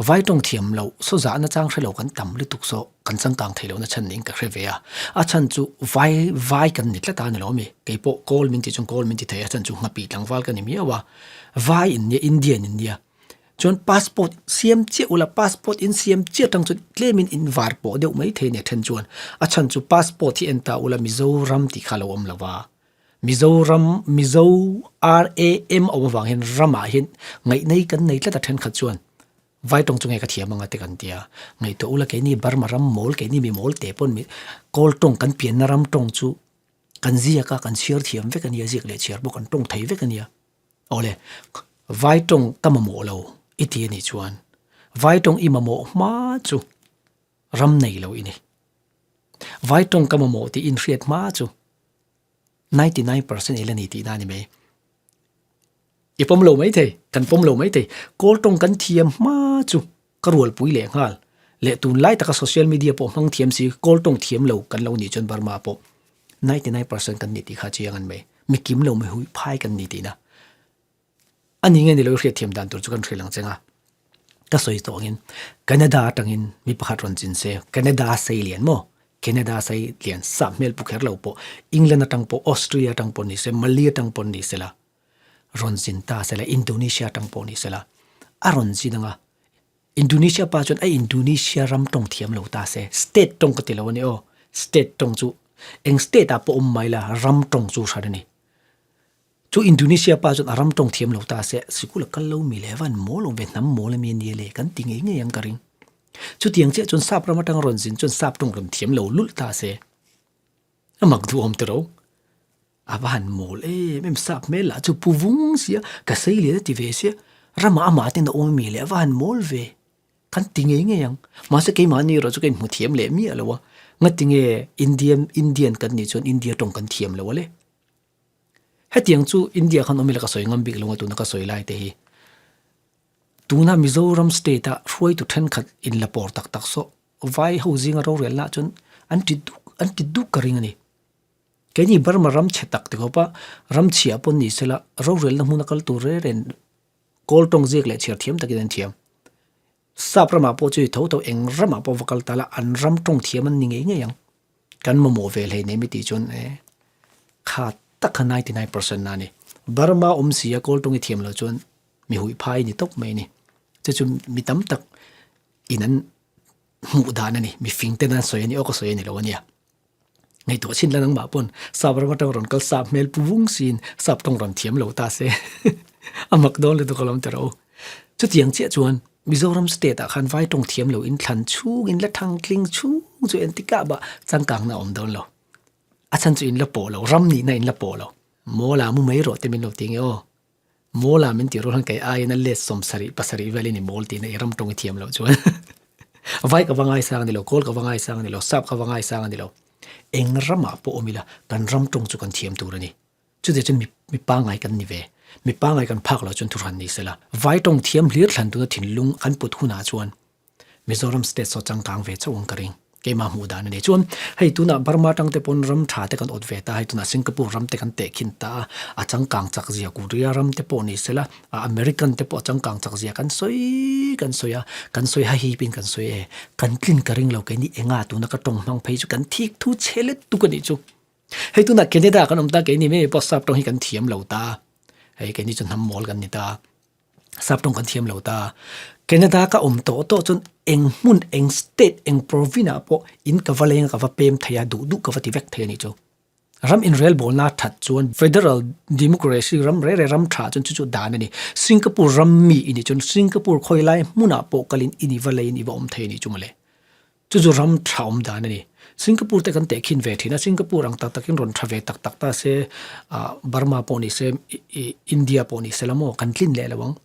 vai tawng thiam loh saw zahna chang hre lo kan tam lutuk saw kan changkang thei lohna chhan niin ka hre ve a a chhan chu vai vai kan ni tlat a ni lo ami kei pawh kawl min tih chuan kawl min ti thei a chhan chu nghapih tlangval ka ni miau a vai in nia Indian in nia chuan passport siam chiah ula passport in siam chiah tang chuan tlemin in var pawh deuh mai thei a ni a then chuan a chhan chu passport hi en ta ula Mizoram tih kha a lo awm lo va. Mizoram, Mizo RAM a awm avang hian ramah hian ngaihnei kan nei tlat a thenkhat chuan Vai tawng chu nge ka thiam anga te kan tia. Ngaihtuah ula keini Burma ram mawl keini mi mawl te pawn mi Kawl tawng kan pianna ram tawng chu kan ziak a kan chhiar thiam vek a nia ziak leh chhiar pawh kan tawng thei vek a nia. Awle vai tawng ka mamawh lo i ti a nih chuan vai tawng i mamawh hma chu ram nei lo i ni. Vai tawng ka mamawh tih inhriat hma chu 99% i la ni tihna a ni mai. I pawm lo mai thei, kan pawm lo mai thei. Kawl tawng kan thiam hma chu ka rualpui leh nghal. Leh tunlai taka social media pawh hmang thiam si, kawl tawng thiam lo kan lo nih chuan Burma pawh 99% kan ni tih kha chiang an mai. Mi kim lo mi hui phai kan ni tihna. A ni nge ni lo i hriat thiam dan tur chu kan hrilh ang che nga. Ka sawi tawh angin Canada atangin mi pakhat rawn chin se, Canada sei lian maw? Canada sei lian sap hmel pu kher lo pawh England atang pawh Austria atang pawh ni se, Mali atang pawh ni se la rawn zin ta se la, Indonesia atang pawh ni se la a rawn zin anga Indonesia pa chuan a Indonesia ram tawng thiam lo ta se, state tawng ka ti lo a ni aw, state tawng chu eng state ah pawh awm mai la ram tawng chu hran a ni. Chu Indonesia pa chuan a ram tawng thiam lo ta se, sikul a kal lo mi le van mawl awm ve hnam mawl a mi a nia le kan ti ngei ngei ang ka ring. Chutiang chiah chuan sap ram atanga rawn zin chuan sap tawng rawn thiam lo lulh ta se, a mak duhawm tiro. A va han mawl em em sap hmel lah chu pu vung sia, ka sei lian a ti ve sia, ramah amah ten a awm a mi le a va han mawl ve. Kan ti ngei ngei ang. Mahse keimahni erawh chu ka inhmu thiam leh miah lo a, ngatinge Indian Indian kan nih chuan India tawng kan thiam lo a le. Hetiang chu India khan awm ila ka sawi ngam bik lo a tuna ka sawi lai te hi. Tuna Mizoram state a hruaitu thenkhat in la pawr tak tak saw vai ho zinga rorelna ah chuan an ti duk an ti duk ka ring a ni. Keini Burma ram chhe tak ti khawpa ram chhia pawn ni sela rorelna hmuna kal tur reng reng kawl tawng ziak leh chhiar thiam takin an thiam. Sap ramah pawh chu i tho tho eng ramah pawh va kal ta la an ram tawng thiam an ni ngei ngei ang. Kan mamawh ve hlei nei mi tih chuan e kha tak kha 99% na a ni. Burma awm si a kawl tawng i thiam loh chuan mi huih phai ni tawp mai a ni. Chu chu mi tam tak in an hmuh dan a ni. Mi fing ten an sawi a ni aw ka sawi a ni lo a nia. Ngaihtuah chhin la nangmah pawn sap ram atang rawn kal sap hmel pu vung siin sap tawng rawn thiam lo ta se a mak dawn lutuk alawm ti rawh u. Chutiang chiah chuan Mizoram state ah khan vai tawng thiam lo in thlan chhung in la thang tling chhung chu engtikah bah changkangna a awm dawn lo. A chhan chu in la pawh lo, ram nihna in la pawh lo. Mawla mu mai rawh te min lo ti nge aw. Mawla min tih rual han kei aiin a let 70 pasarih vel i ni mawl tihna i ram tawng i thiam loh chuan vai ka va ngaisang a ni lo, kawl ka va ngaisang a ni lo, sap ka va ngaisang a ni lo. Eng ramah pawh awm ila kan ram tawng chu kan thiam tur a ni. Chutiang chuan mi mi pangngai kan ni ve. Mi pangngai kan phak loh chuan thuhran ni sela. Vai tawng thiam hlir thlan tuna thinlung an put hunah chuan Mizoram state saw changkang ve chauh ang ka ring. Keimah hmuh dan a ni. Chuan hei tunah Burma tang te pawn ram tha te kan awt ve ta, hei tunah Singapore ram te kan teh khin ta a, a changkang chak zia Korea ram te pawh ni sela, American te pawh a changkang chak zia kan sawi kan sawi a, kan sawi hahip in kan sawi e. Kan tlin ka ring lo keini enga tuna ka tawng hmang phei chu kan thik thu chhe let tuk a nih chu. Hei tunah Canada kan awm ta keini mai pawh sap tawng hi kan thiam lo ta, hei keini chu hnam mawl kan ni ta. Sap tawng kan thiam lo ta. Canada ka awm tawh tawh chuan eng hmun, eng state, eng province ah pawh in ka va leng a, ka va pem thei a, duh duh ka va ti vek thei a nih chu. Ram inrelbawlna that chuan federal democracy ram reh reh ram tha chuan chu chu dan a ni. Singapore ram mi i nih chuan Singapore khawi lai hmunah pawh kalin in i va leiin i va awm thei a nih chu mawle. Chu chu ram tha awm dan a ni. Singapore te kan tehkhin ve thin a, Singapore ang tak takin rawn tha ve tak tak ta se, ah Burma pawh ni se, India pawh ni se la maw kan tlin leh lo ang.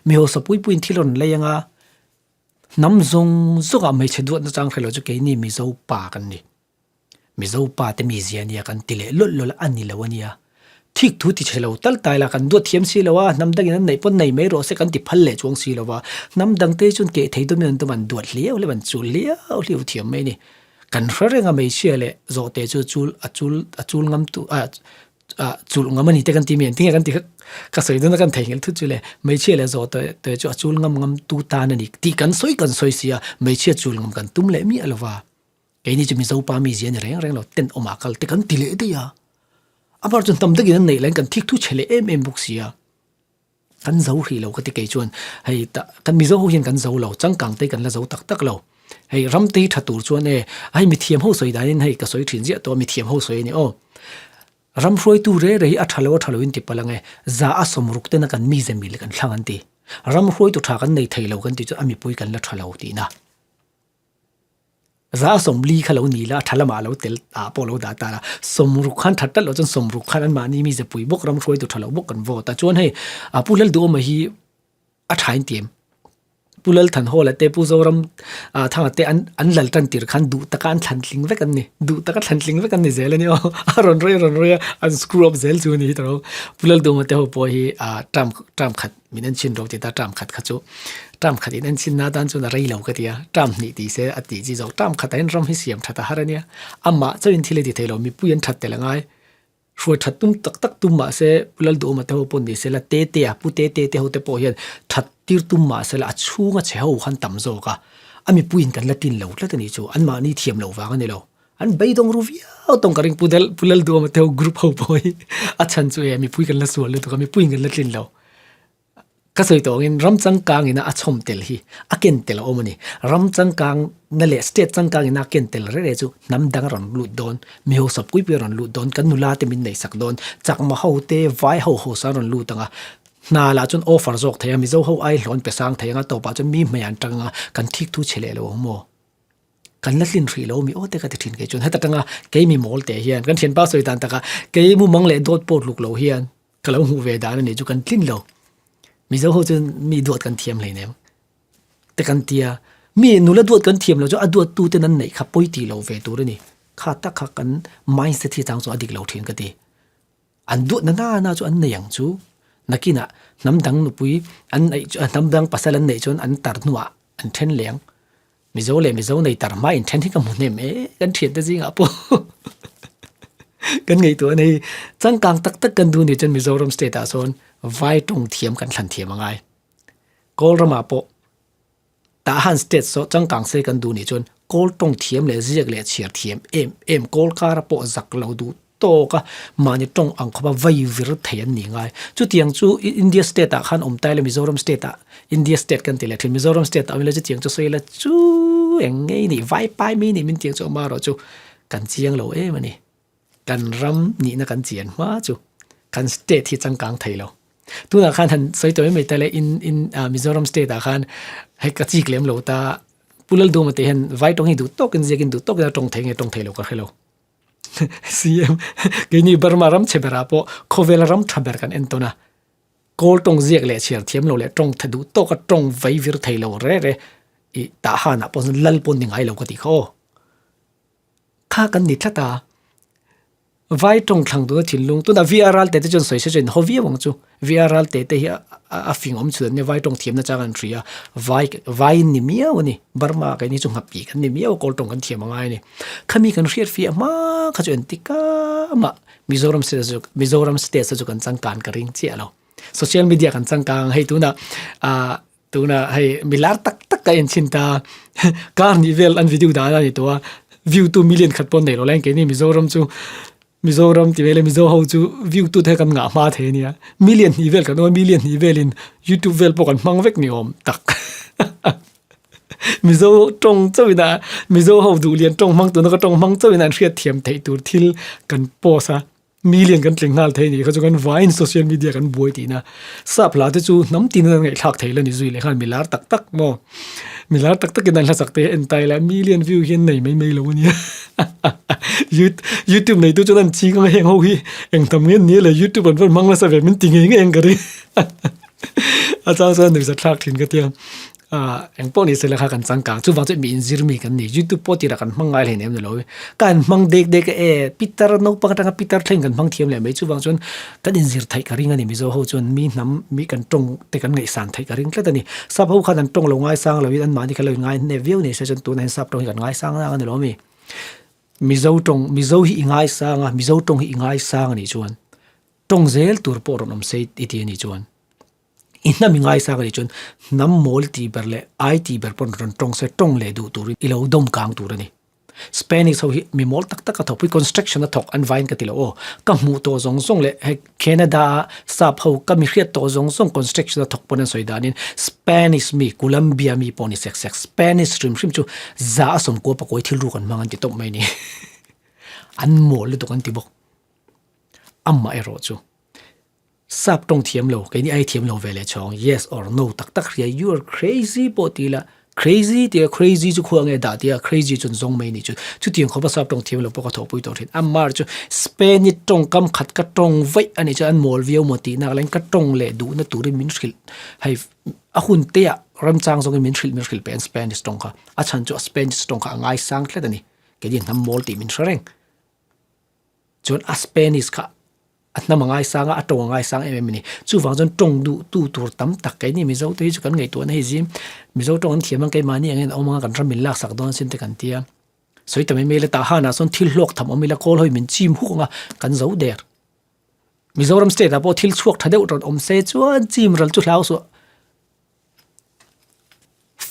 Mi hausa pui puiin thil rawn lei anga hnam zawng zawngah hmeichhe duatna chang hre lo chu keini Mizo pa kan ni. Mizo pa te mizia ania kan ti leh lawlh lawlh a, a ni lo ania. Thik thu ti chhe lo tal tai la kan duat thiam si lo a, hnam dangin an neih pawn nei mai rawh se kan ti phal leh chuang si lo va. Hnam dang te chuan keh thei dawmin an dawm an duat hliau hliau an chul hliau hliau thiam mai a ni. Kan hre reng a hmeichhia leh zawhte chu chul a chul a chul ngam tu a ah chulh ngam a ni te kan ti mai ang tinge kan ti kha ka sawi dawn a kan theihnghilh thut chu le hmeichhia leh zawhte te chu a chul ngam ngam tu tan a ni tih kan sawi kan sawi si a hmeichhia chul ngam kan tum leh miah lo va. Keini chu Mizo pa mizia ni reng reng lo ten awmah kal te kan ti leh daih a. Amar chuan tam takin an neih laiin kan thik thu chhe leh em em bawk si a. Kan zo hrih lo ka ti kei chuan hei tah kan Mizo ho hian kan zo lo changkang te kan la zo tak tak lo. Hei ram te hi tha tur chuan e hei mithiam ho sawi danin hei ka sawi thin ziah tawh a mithiam ho sawi a ni aw. Ram hruaitu re re hi a tha lo a tha lo in ti palh ang e za a sawmruk tena kan mize mil kan thlang an ti. Ram hruaitu tha kan nei thei lo kan tih chuan a mipui kan la tha lo tihna. Za 40 kha lo ni la, a tha lamah a lo tel ah pawh a lo dah ta la. 60 khan that tlat loh chuan 60 khan anmahni mi zepui bawk ram hruaitu tha lo bawk kan vote a. Chuan hei Pu Lalduhawma hi a tha in ti em? Pu Lalthanhawla te Pu Zoram Thanga te an an lal tan tir khan duh taka an thlan tling vek an ni. Duh taka thlan tling vek an ni zel a ni aw. A rawn rei a rawn rei a, an screw up zel chu a ni hi tawrh. Pu Lalduhawma te ho pawh hi term term khat min en chhin rawh ti ta term khat kha chu term khat in en chhin na tan chuan a rei lo ka ti a, term hnih tih se a tih chi zawk. Term khatah hian ram hi siam that a har a nia. Amah chauhin thil a ti thei lo, mipui an that tel a ngai. Hruai that tum tak tak tum mah se Pu Lalduhawma te ho pawh ni se la Tete a Pu Tete te ho te pawh hian that tir tum mah se la a chhunga chhe ho khan tam zawk a, a mipuiin kan la tin lo tlat a nih chu, anmahni thiam loh vang a ni lo. An beidawng ru viau tawng ka ring Pu Pu Lalduhawma te ho group ho pawh hi a chhan chu e mipui kan la sual lutuk a, mipuiin kan la tlin lo. Ka sawi tawh angin ram changkang ina a chhawm tel hi a ken tel a awm a ni. Ram changkang na leh state changkang ina a ken tel rere chu hnam dang a rawn lut dawn, mi hausa pui pui a rawn lut dawn, kan nula te min neih sak dawn, chakma ho te, vai ho hausa an rawn lut ang a, hna lah chuan offer zawk thei a, Mizo ho ai hlawn pe sang thei ang a, tawpah chuan mi hmeiah an tang ang a, kan thik thu chhe leh lo ang maw? Kan la hlin hrih lo mi aw te ka ti thin kei chuan heta tanga kei mi mawl teh hian kan thianpa sawi dan takah kei mumang leh dawt pawh tluk lo hian ka lo hmuh ve dan a nih chu kan tlin lo. Mizo ho chuan mi duat kan thiam hleinem te kan tia mi nula duat kan thiam lo chu a duat tu ten an neih kha pawi tih lo ve tur a ni. Kha tak kha kan mindset hi chang chu a dik lo thin ka ti. An duat na na na chu an nei ang chu nakinah hnam dang nupui an neih hnam dang pasal an neih chuan an tar hnuah an then leng. Mizo leh Mizo nei tar hma in then hi ka hmu hnem e, kan thiante zingah pawh kan ngaihtuah a nei. Changkang tak tak kan duh nih chuan Mizoram state ah sawn vai tawng thiam kan thlan thiam a ngai. Kawl ramah pawh Tahan state saw changkang se kan duh nih chuan kawl tawng thiam leh ziak leh chhiar thiam em em kawl kara pawh zak lo duh tawk a, mahni tawng ang khawpa vai vir thei an ni ngai. Chutiang chu India state ah khan awm ta ila Mizoram state ah India state kan ti leh thin Mizoram state ah awm ila chutiang chu sawi ila chu eng ngei nih vai pai mai nih min tiang chu amaherawh chu kan chiang lo em a ni. Kan ram nihna kan chian hma chu kan state hi changkang thei lo. Tunah khan han sawi tawh mai mai ta le in in Mizoram state ah khan hei ka chik lem lo ta Pu Lalduhma te hian vai tawng hi duh tawkin ziakin duh tawkin a tawng thei nge tawng thei lo ka hre lo. CM keini Burma ram chhe berah pawh khawvela ram tha ber kan en tawn a, kawl tawng ziak leh chhiar thiam lo leh tawng tha duh tawka tawng vai vir thei lo re re i tah hanah pawh chuan lal pawh ni ngai lo ka tih kha aw. Kha kan ni tlat a, Vai tawng thlang tuna thinlung tuna VR ral te te chuan sawi se chuan haw viau ang chu. VR ral te te hi a fing awm chhun an nia vai tawng thiamna chang an hria vai vai ni miau a ni. Burma keini chu nghapih kan ni miau a kawl tawng kan thiam a ngai a ni. Khami kan hriat fiah hma kha chu engtik amah Mizoram state chu Mizoram state chu kan changkan ka ring chiah lo. Social media kan changkang hei tuna ah Tuna hei milar tak tak ka en chhin ta kar nih vel an video dan a ni tawh a view tu million khat pawh nei lo lai keini Mizoram chu Mizoram ti vel Mizo ho chu view tu te kan ngah hma thei ania million hnih vel kan awm a million hnih velin youtube vel pawh kan hmang vek ni awm tak Mizo tawng chauhin a Mizo ho duh lian tawng hmang tuna ka tawng hmang chauhin an hriat thiam theih tur thil kan post a. Mi lian kan tling nghal thei nih kha chu kan vaiin social media kan buai tihna. Sap hla te chu hnam tin an ngaihthlak thei la ni zui leh khan mi lar tak tak maw. Mi lar tak takin an hlasak te en tai la mi lian view hian nei mai mai lo ania. Youtube nei tu chuan an ching anga heng ho hi eng tam nge nia le youtube an van hmang nasa ve min ti ngei ngei ang ka ring. A chang chuan nuihzat thlak thin ka tia. Ah eng pawh ni sela kha kan changkang chuvang chuan mi inzir mi kan ni youtube pawh tirah kan hmang ngai hleinem ni lo kan hmang dek dek a e pitar naupang atanga pitar thleng kan hmang thiam leh mai chuvang chuan kan inzir theih ka ring a ni mizo ho chuan mi hnam mi kan tawng te kan ngaihsan theih ka ring tlat a ni sap ho khan an tawng lo ngaisang lo in anmahni kha lo in ngai hnep viau ni se chuan tunah hian sap tawng hi kan ngaisang nang a ni lo mi mizo tawng mizo hi i ngaisang a mizo tawng hi i ngaisang a nih chuan tawng zel tur pawh rawn awm se i ti a nih chuan. I hnam i ngaisang a nih chuan hnam mawl tih ber leh ai tih ber pawn rawn tawng se tawng leh duh turin i lo dawm kang tur a ni. Spanish ho hi mi mawl tak tak a thawk pui construction a thawk an vain ka ti lo aw. Ka hmuh tawh zawng zawng leh hei Canada a sap ho ka mi hriat tawh zawng zawng construction a thawk pawn an sawi danin Spanish mi Colombia mi pawh ni sek sek Spanish hrim hrim chu za a sawmkua pakawi thil ruk an hmang an ti tawp mai ni. An mawl lutuk an ti bawk. Amaherawhchu. Sap tawng thiam lo, keini ai thiam lo ve leh chhawng, yes or no tak tak hria, you are crazy pawh ti ila, crazy tia crazy chu khua nge dah tia crazy chuan zawng mai ni chu, chutiang khawpa sap tawng thiam lo pawh ka thawhpui tawh thin. Amar chu Spanish tawngkam khat ka tawng vaih a nih chuan an mawl viau maw tih nak laiin ka tawng leh duhna turin min hrilh hei a hun te ah remchang zawngin min hrilh min hrilh peh an Spanish tawng kha, a chhan chu a Spanish tawng kha a ngaisang tlat a ni, keini hnam mawl tih min hre reng. Chuan a Spanish kha a hnam a ngaisang a, a tawng a ngaisang em em a ni. Chuvang chuan tawng duh tu tur tam tak keini Mizo te hi chu kan ngaihtuahna hei zim Mizo tawng an thiam ang keimahni angin a awm anga kan ram min laksak dawn sin te kan tia. Sawi ta mai mai ila tah hanah sawn thil hlawk tham awm ila kawl hawi min chim huk anga kan zo der. Mizoram state ah pawh thil chhuak tha deuh rawn awm se chuan chim ral chu hlau suah.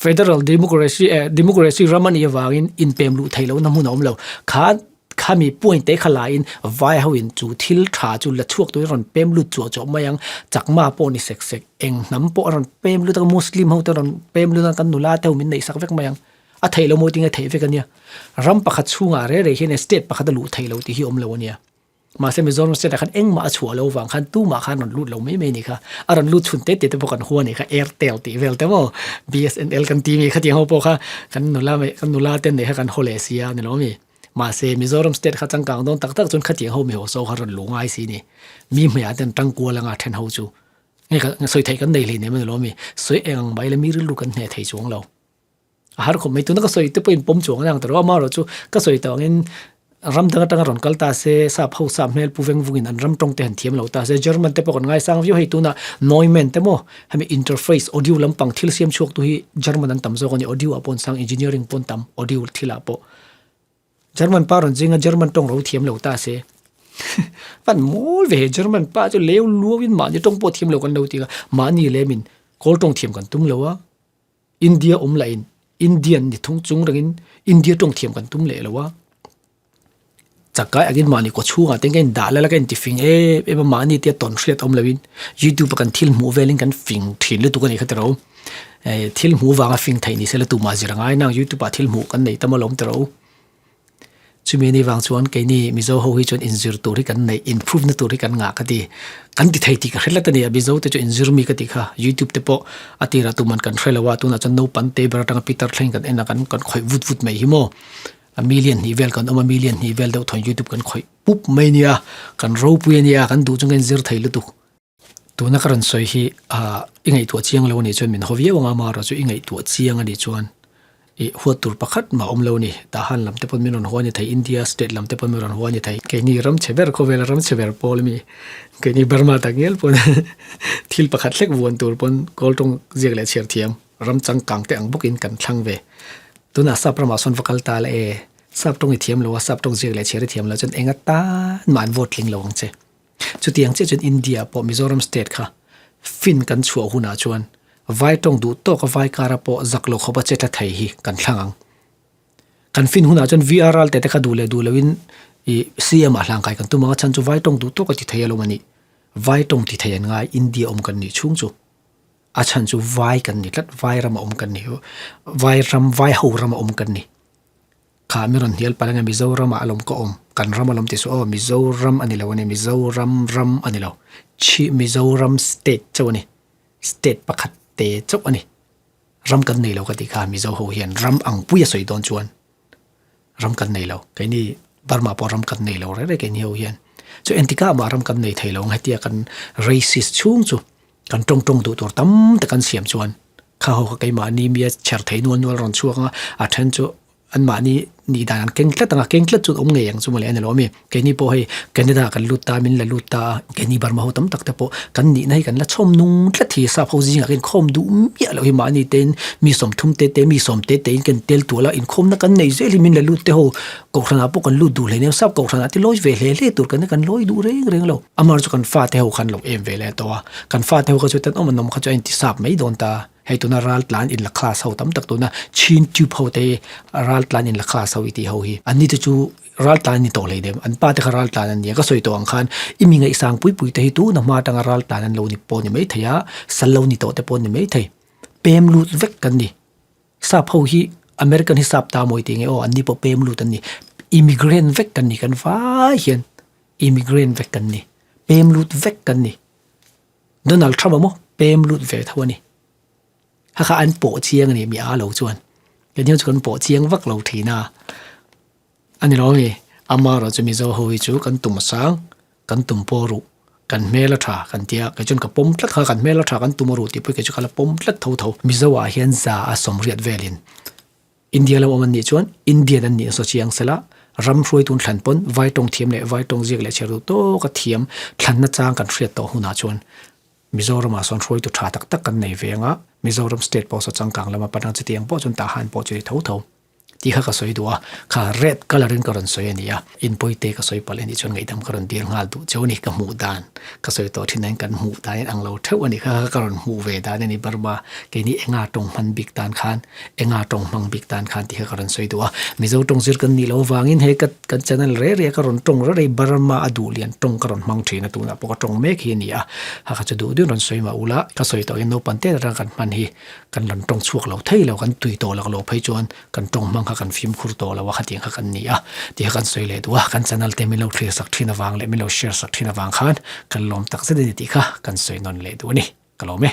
Federal democracy eh democracy ram a nih avangin inpem luh theih lohna hmun a awm lo. Kha khami point te kha laiin vai ho in chu thil tha chu la chhuak turin a rawn pem lut chuah chuah mai ang. Chakma pawh ni sek sek eng hnam pawh a rawn pem lut a, Muslim ho te rawn pem lut a, kan nula te ho min neih sak vek mai ang. A theih lo mawi tinge theih vek a nia. Ram pakhat chhungah reh reh hian state pakhat a luh theih loh tih hi a awm lo a nia. Mahse Mizoram state ah khan engmah a chhuah lo vang khan tumah khan rawn lut lo mai mai a nih kha. A rawn lut chhun te te te pawh kan hua a nih kha Airtel tih vel te maw BSNL kan ti mi khatiang ho pawh kha kan nula mai kan nula te neih kha kan haw leh si a ni lo mi. Mahse Mizoram state kha changkang dawn tak tak chuan khatiang ho mi ho saw kha rawn luh ngai si ni. Mi hmeiah ten tangkual anga then ho chu nge ka sawi theih kan nei hleinem a ni lo mi. Sawi eng ang mai la mi rilru kan hneh thei chuang lo. A har khawp mai tuna ka sawi te pawhin pawm chuang a ni ang ta ro amaherawh chu ka sawi tawh angin ram dang atanga rawn kal ta se sap ho sap hmel pu veng vungin an ram tawng te han thiam lo ta se German te pawh kan ngaisang viau hei tuna Neumann te maw hemi interface audio lampang thil siam chhuak tu hi German an tam zawk a ni audio ah pawh an sang engineering pawh an tam audio thil ah pawh German pa rawn zinga German tawng ro thiam lo ta se van mawl ve he German pa chu leu luau in mahni tawng pawh thiam lo kan lo ti a mahni lem in kawl tawng thiam kan tum lo a. India awm lah in Indian ni thung chung rengin India tawng thiam kan tum leh lo a, chakai angin mahni kaw chhungah te hian ka indah lal a ka inti fing em em a mahni te tawn hriat awm loin youtube a kan thil hmuh velin kan fing thin lutuk a nih kha tiro eh thil hmuh vanga fing theih ni sela tumah zir a ngai nang youtube ah thil hmuh kan nei tam alawm tiro. Chumi ni vang chuan keini Mizo ho hi chuan inzir tur hi kan neih, improve na tur hi kan ngah ka ti. Kan ti thei tih ka hre tlat a ni a, Mizo te chu inzir mi ka tih kha. Youtube te pawh a tirah tuman kan hre lo a, tunah chuan naupang te ber atanga pitar thleng kan en a, kan kan khawih vut vut mai hi maw. A million hnih vel kan awm a, million hnih vel deuh thawn youtube kan khawih pup mai nia, kan ropui a nia, kan duh chu kan inzir thei lutuk. Tuna ka rawn sawi hi ah i ngaihtuah chiang lo a nih chuan min haw viau ang a, amaherawh chu i ngaihtuah chiang a nih chuan ih huat tur pakhat mah awm lo a ni. Tah han lam te pawn min rawn haw a ni thei, India state lam te pawn min rawn haw a ni thei. Keini ram chhe ber khawvela ram chhe ber pawl ami keini Burma tak ngial pawn thil pakhat hlek vuan tur pawn kawl tawng ziak leh chhiar thiam ram changkang te ang bawkin kan thlang ve. Tunah sap ramah sawn va kal ta la e, sap tawng i thiam lo a, sap tawng ziak leh chhiar i thiam lo chuan eng atan mah an vote tling lo ang che. Chutiang chiah chuan India pawh Mizoram state kha fin kan chhuah hunah chuan vai tawng duh tawka vai kara pawh zak lo khawpa che tla thei hi kan thlang ang. Kan fin hunah chuan VR ral te te kha duh leh duh loin ih CM ah hlangkai kan tum ang a chhan chu vai tawng duh tawka ti thei alawm a nih. Vai tawng ti thei an ngai India awm kan nih chhung chu. A chhan chu vai kan ni tlat, vai rama awm kan ni, vai ram vai ho rama awm kan ni. Kha mi rawn hnial palh a nge Mizoram ah alawm ka awm, kan ram alawm tih suh aw, Mizoram a ni lo a ni, Mizoram ram a ni lo, Chhi Mizoram state chauh a ni, state pakhat te chauh a ni, ram kan nei lo ka tih kha Mizo ho hian ram ang pui a sawi dawn chuan ram kan nei lo, keini Burma pawh ram kan nei lo reng reng keini ho hian, chu entikah mah ram kan nei thei lo ang hetia kan racist chhung chu kan tawng tawng duh tur tam tak an siam chuan kha ho kha keimahni mia chher thei nual nual rawn chhuak ang a, a then chu anmahni nih dan an keng tlat ang a, keng tlat chu an awm ngei ang chu mawle a ni lo ami, keini pawh hei Canada kan lut ta min la lut ta a, keini Burma ho tam tak te pawh kan nihna hi kan la chhawm nung tlat hi sap ho zingah khin khawm duh miah loh hi mahni tein mi sawmthum te te mi sawm te te in kan tel tual a, inkhawmna kan nei zel hi min la lut te ho Kohhranah pawh kan lut duh hle nia, sap kohhranah te lawi ve hle hle tur kan kan lawi duh reng reng lo. Amar chu kan fate ho khan lo em ve leh tawh a, kan fate ho kha chu tenawm an awm kha chu a inti sap mai dawn ta. Hei tuna ral tlan in la class ho tam tak tuna chin tube ho te hi ral tlan in la class ho i tih ho hi. Anni te chu ral tlan an ni tawh hlei dem, an pa te kha ral tlan an ni a, ka sawi tawh ang khan i mi ngaihsang pui pui te hi tuna hma atanga ral tlan an lo ni pawh ni mai thei a, sal lo ni tawh te pawh ni mai thei. Pem lut vek kan ni. Sap ho hi American hi sap ta mawi tih nge aw an ni pawh pem lut an ni. Immigrant vek kan ni kan vai hian immigrant vek kan ni. Pem lut vek kan ni. Donald Trump a maw pem lut ve tho a ni. Kha kha an pawh chiang a ni mi a lo chuan. Kei hian chu kan pawh chiang vak lo thin a. A ni lo a mi, amaherawh chu Mizo ho hi chu kan tum a sang, kan tum pawh ruh, kan hmel a tha kan tia, kei chuan ka pawm tlat kha kan hmel a tha kan tum a ruh tih pawh kei chu ka la pawm tlat tho tho. Mizo ah hian za a sawmriat velin India lam awm an nih chuan Indian an nih nasa chiang sela, ram hruaitun thlan pawn vai tawng thiam leh vai tawng ziak leh chhiar duh tawka thiam thlanna chang kan hriat tawh hunah chuan Mizoramah sawn hruaitu tha tak tak kan nei ve anga Mizoram state pawh saw changkang lama pan ang chutiang pawh chuan tah han pawh chu ni tho tho. Tih kha ka sawi duh a, kha red colour in ka rawn sawi a ni a, inpawite ka sawi palh a nih chuan ngaihdam ka rawn dil nghal duh cheu a ni, ka hmuh dan ka sawi tawh thin ain kan hmuh dan in ang lo theuh a ni, kha kha ka rawn hmuh ve dan a ni Burma keini enga tawng hman bik tan khan enga tawng hmang bik tan khan tih kha ka rawn sawi duh a, Mizo tawng zir kan nih loh avangin hei ka kan channel reh reh a ka rawn tawng reh reh Burma a duh lian tawng ka rawn hmang thin a tunah pawh ka tawng mek hi a ni a, kha kha chu duh duhin rawn sawi mah ula ka sawi tawh hian naupang te atang kan hman hi. Kan rawn tawng chhuak lo thei lo, kan tui tawh lak lo phei chuan kan tawng hmang kha kan fimkhur tawh lo a, khatiang kha kan ni a, tih kha kan sawi leh duh a, kan channel te min lo thlir sak thin avang leh min lo share sak thin avang khan kan lawm tak zet a ni tih kha kan sawi nawn leh duh a ni, ka lawm e.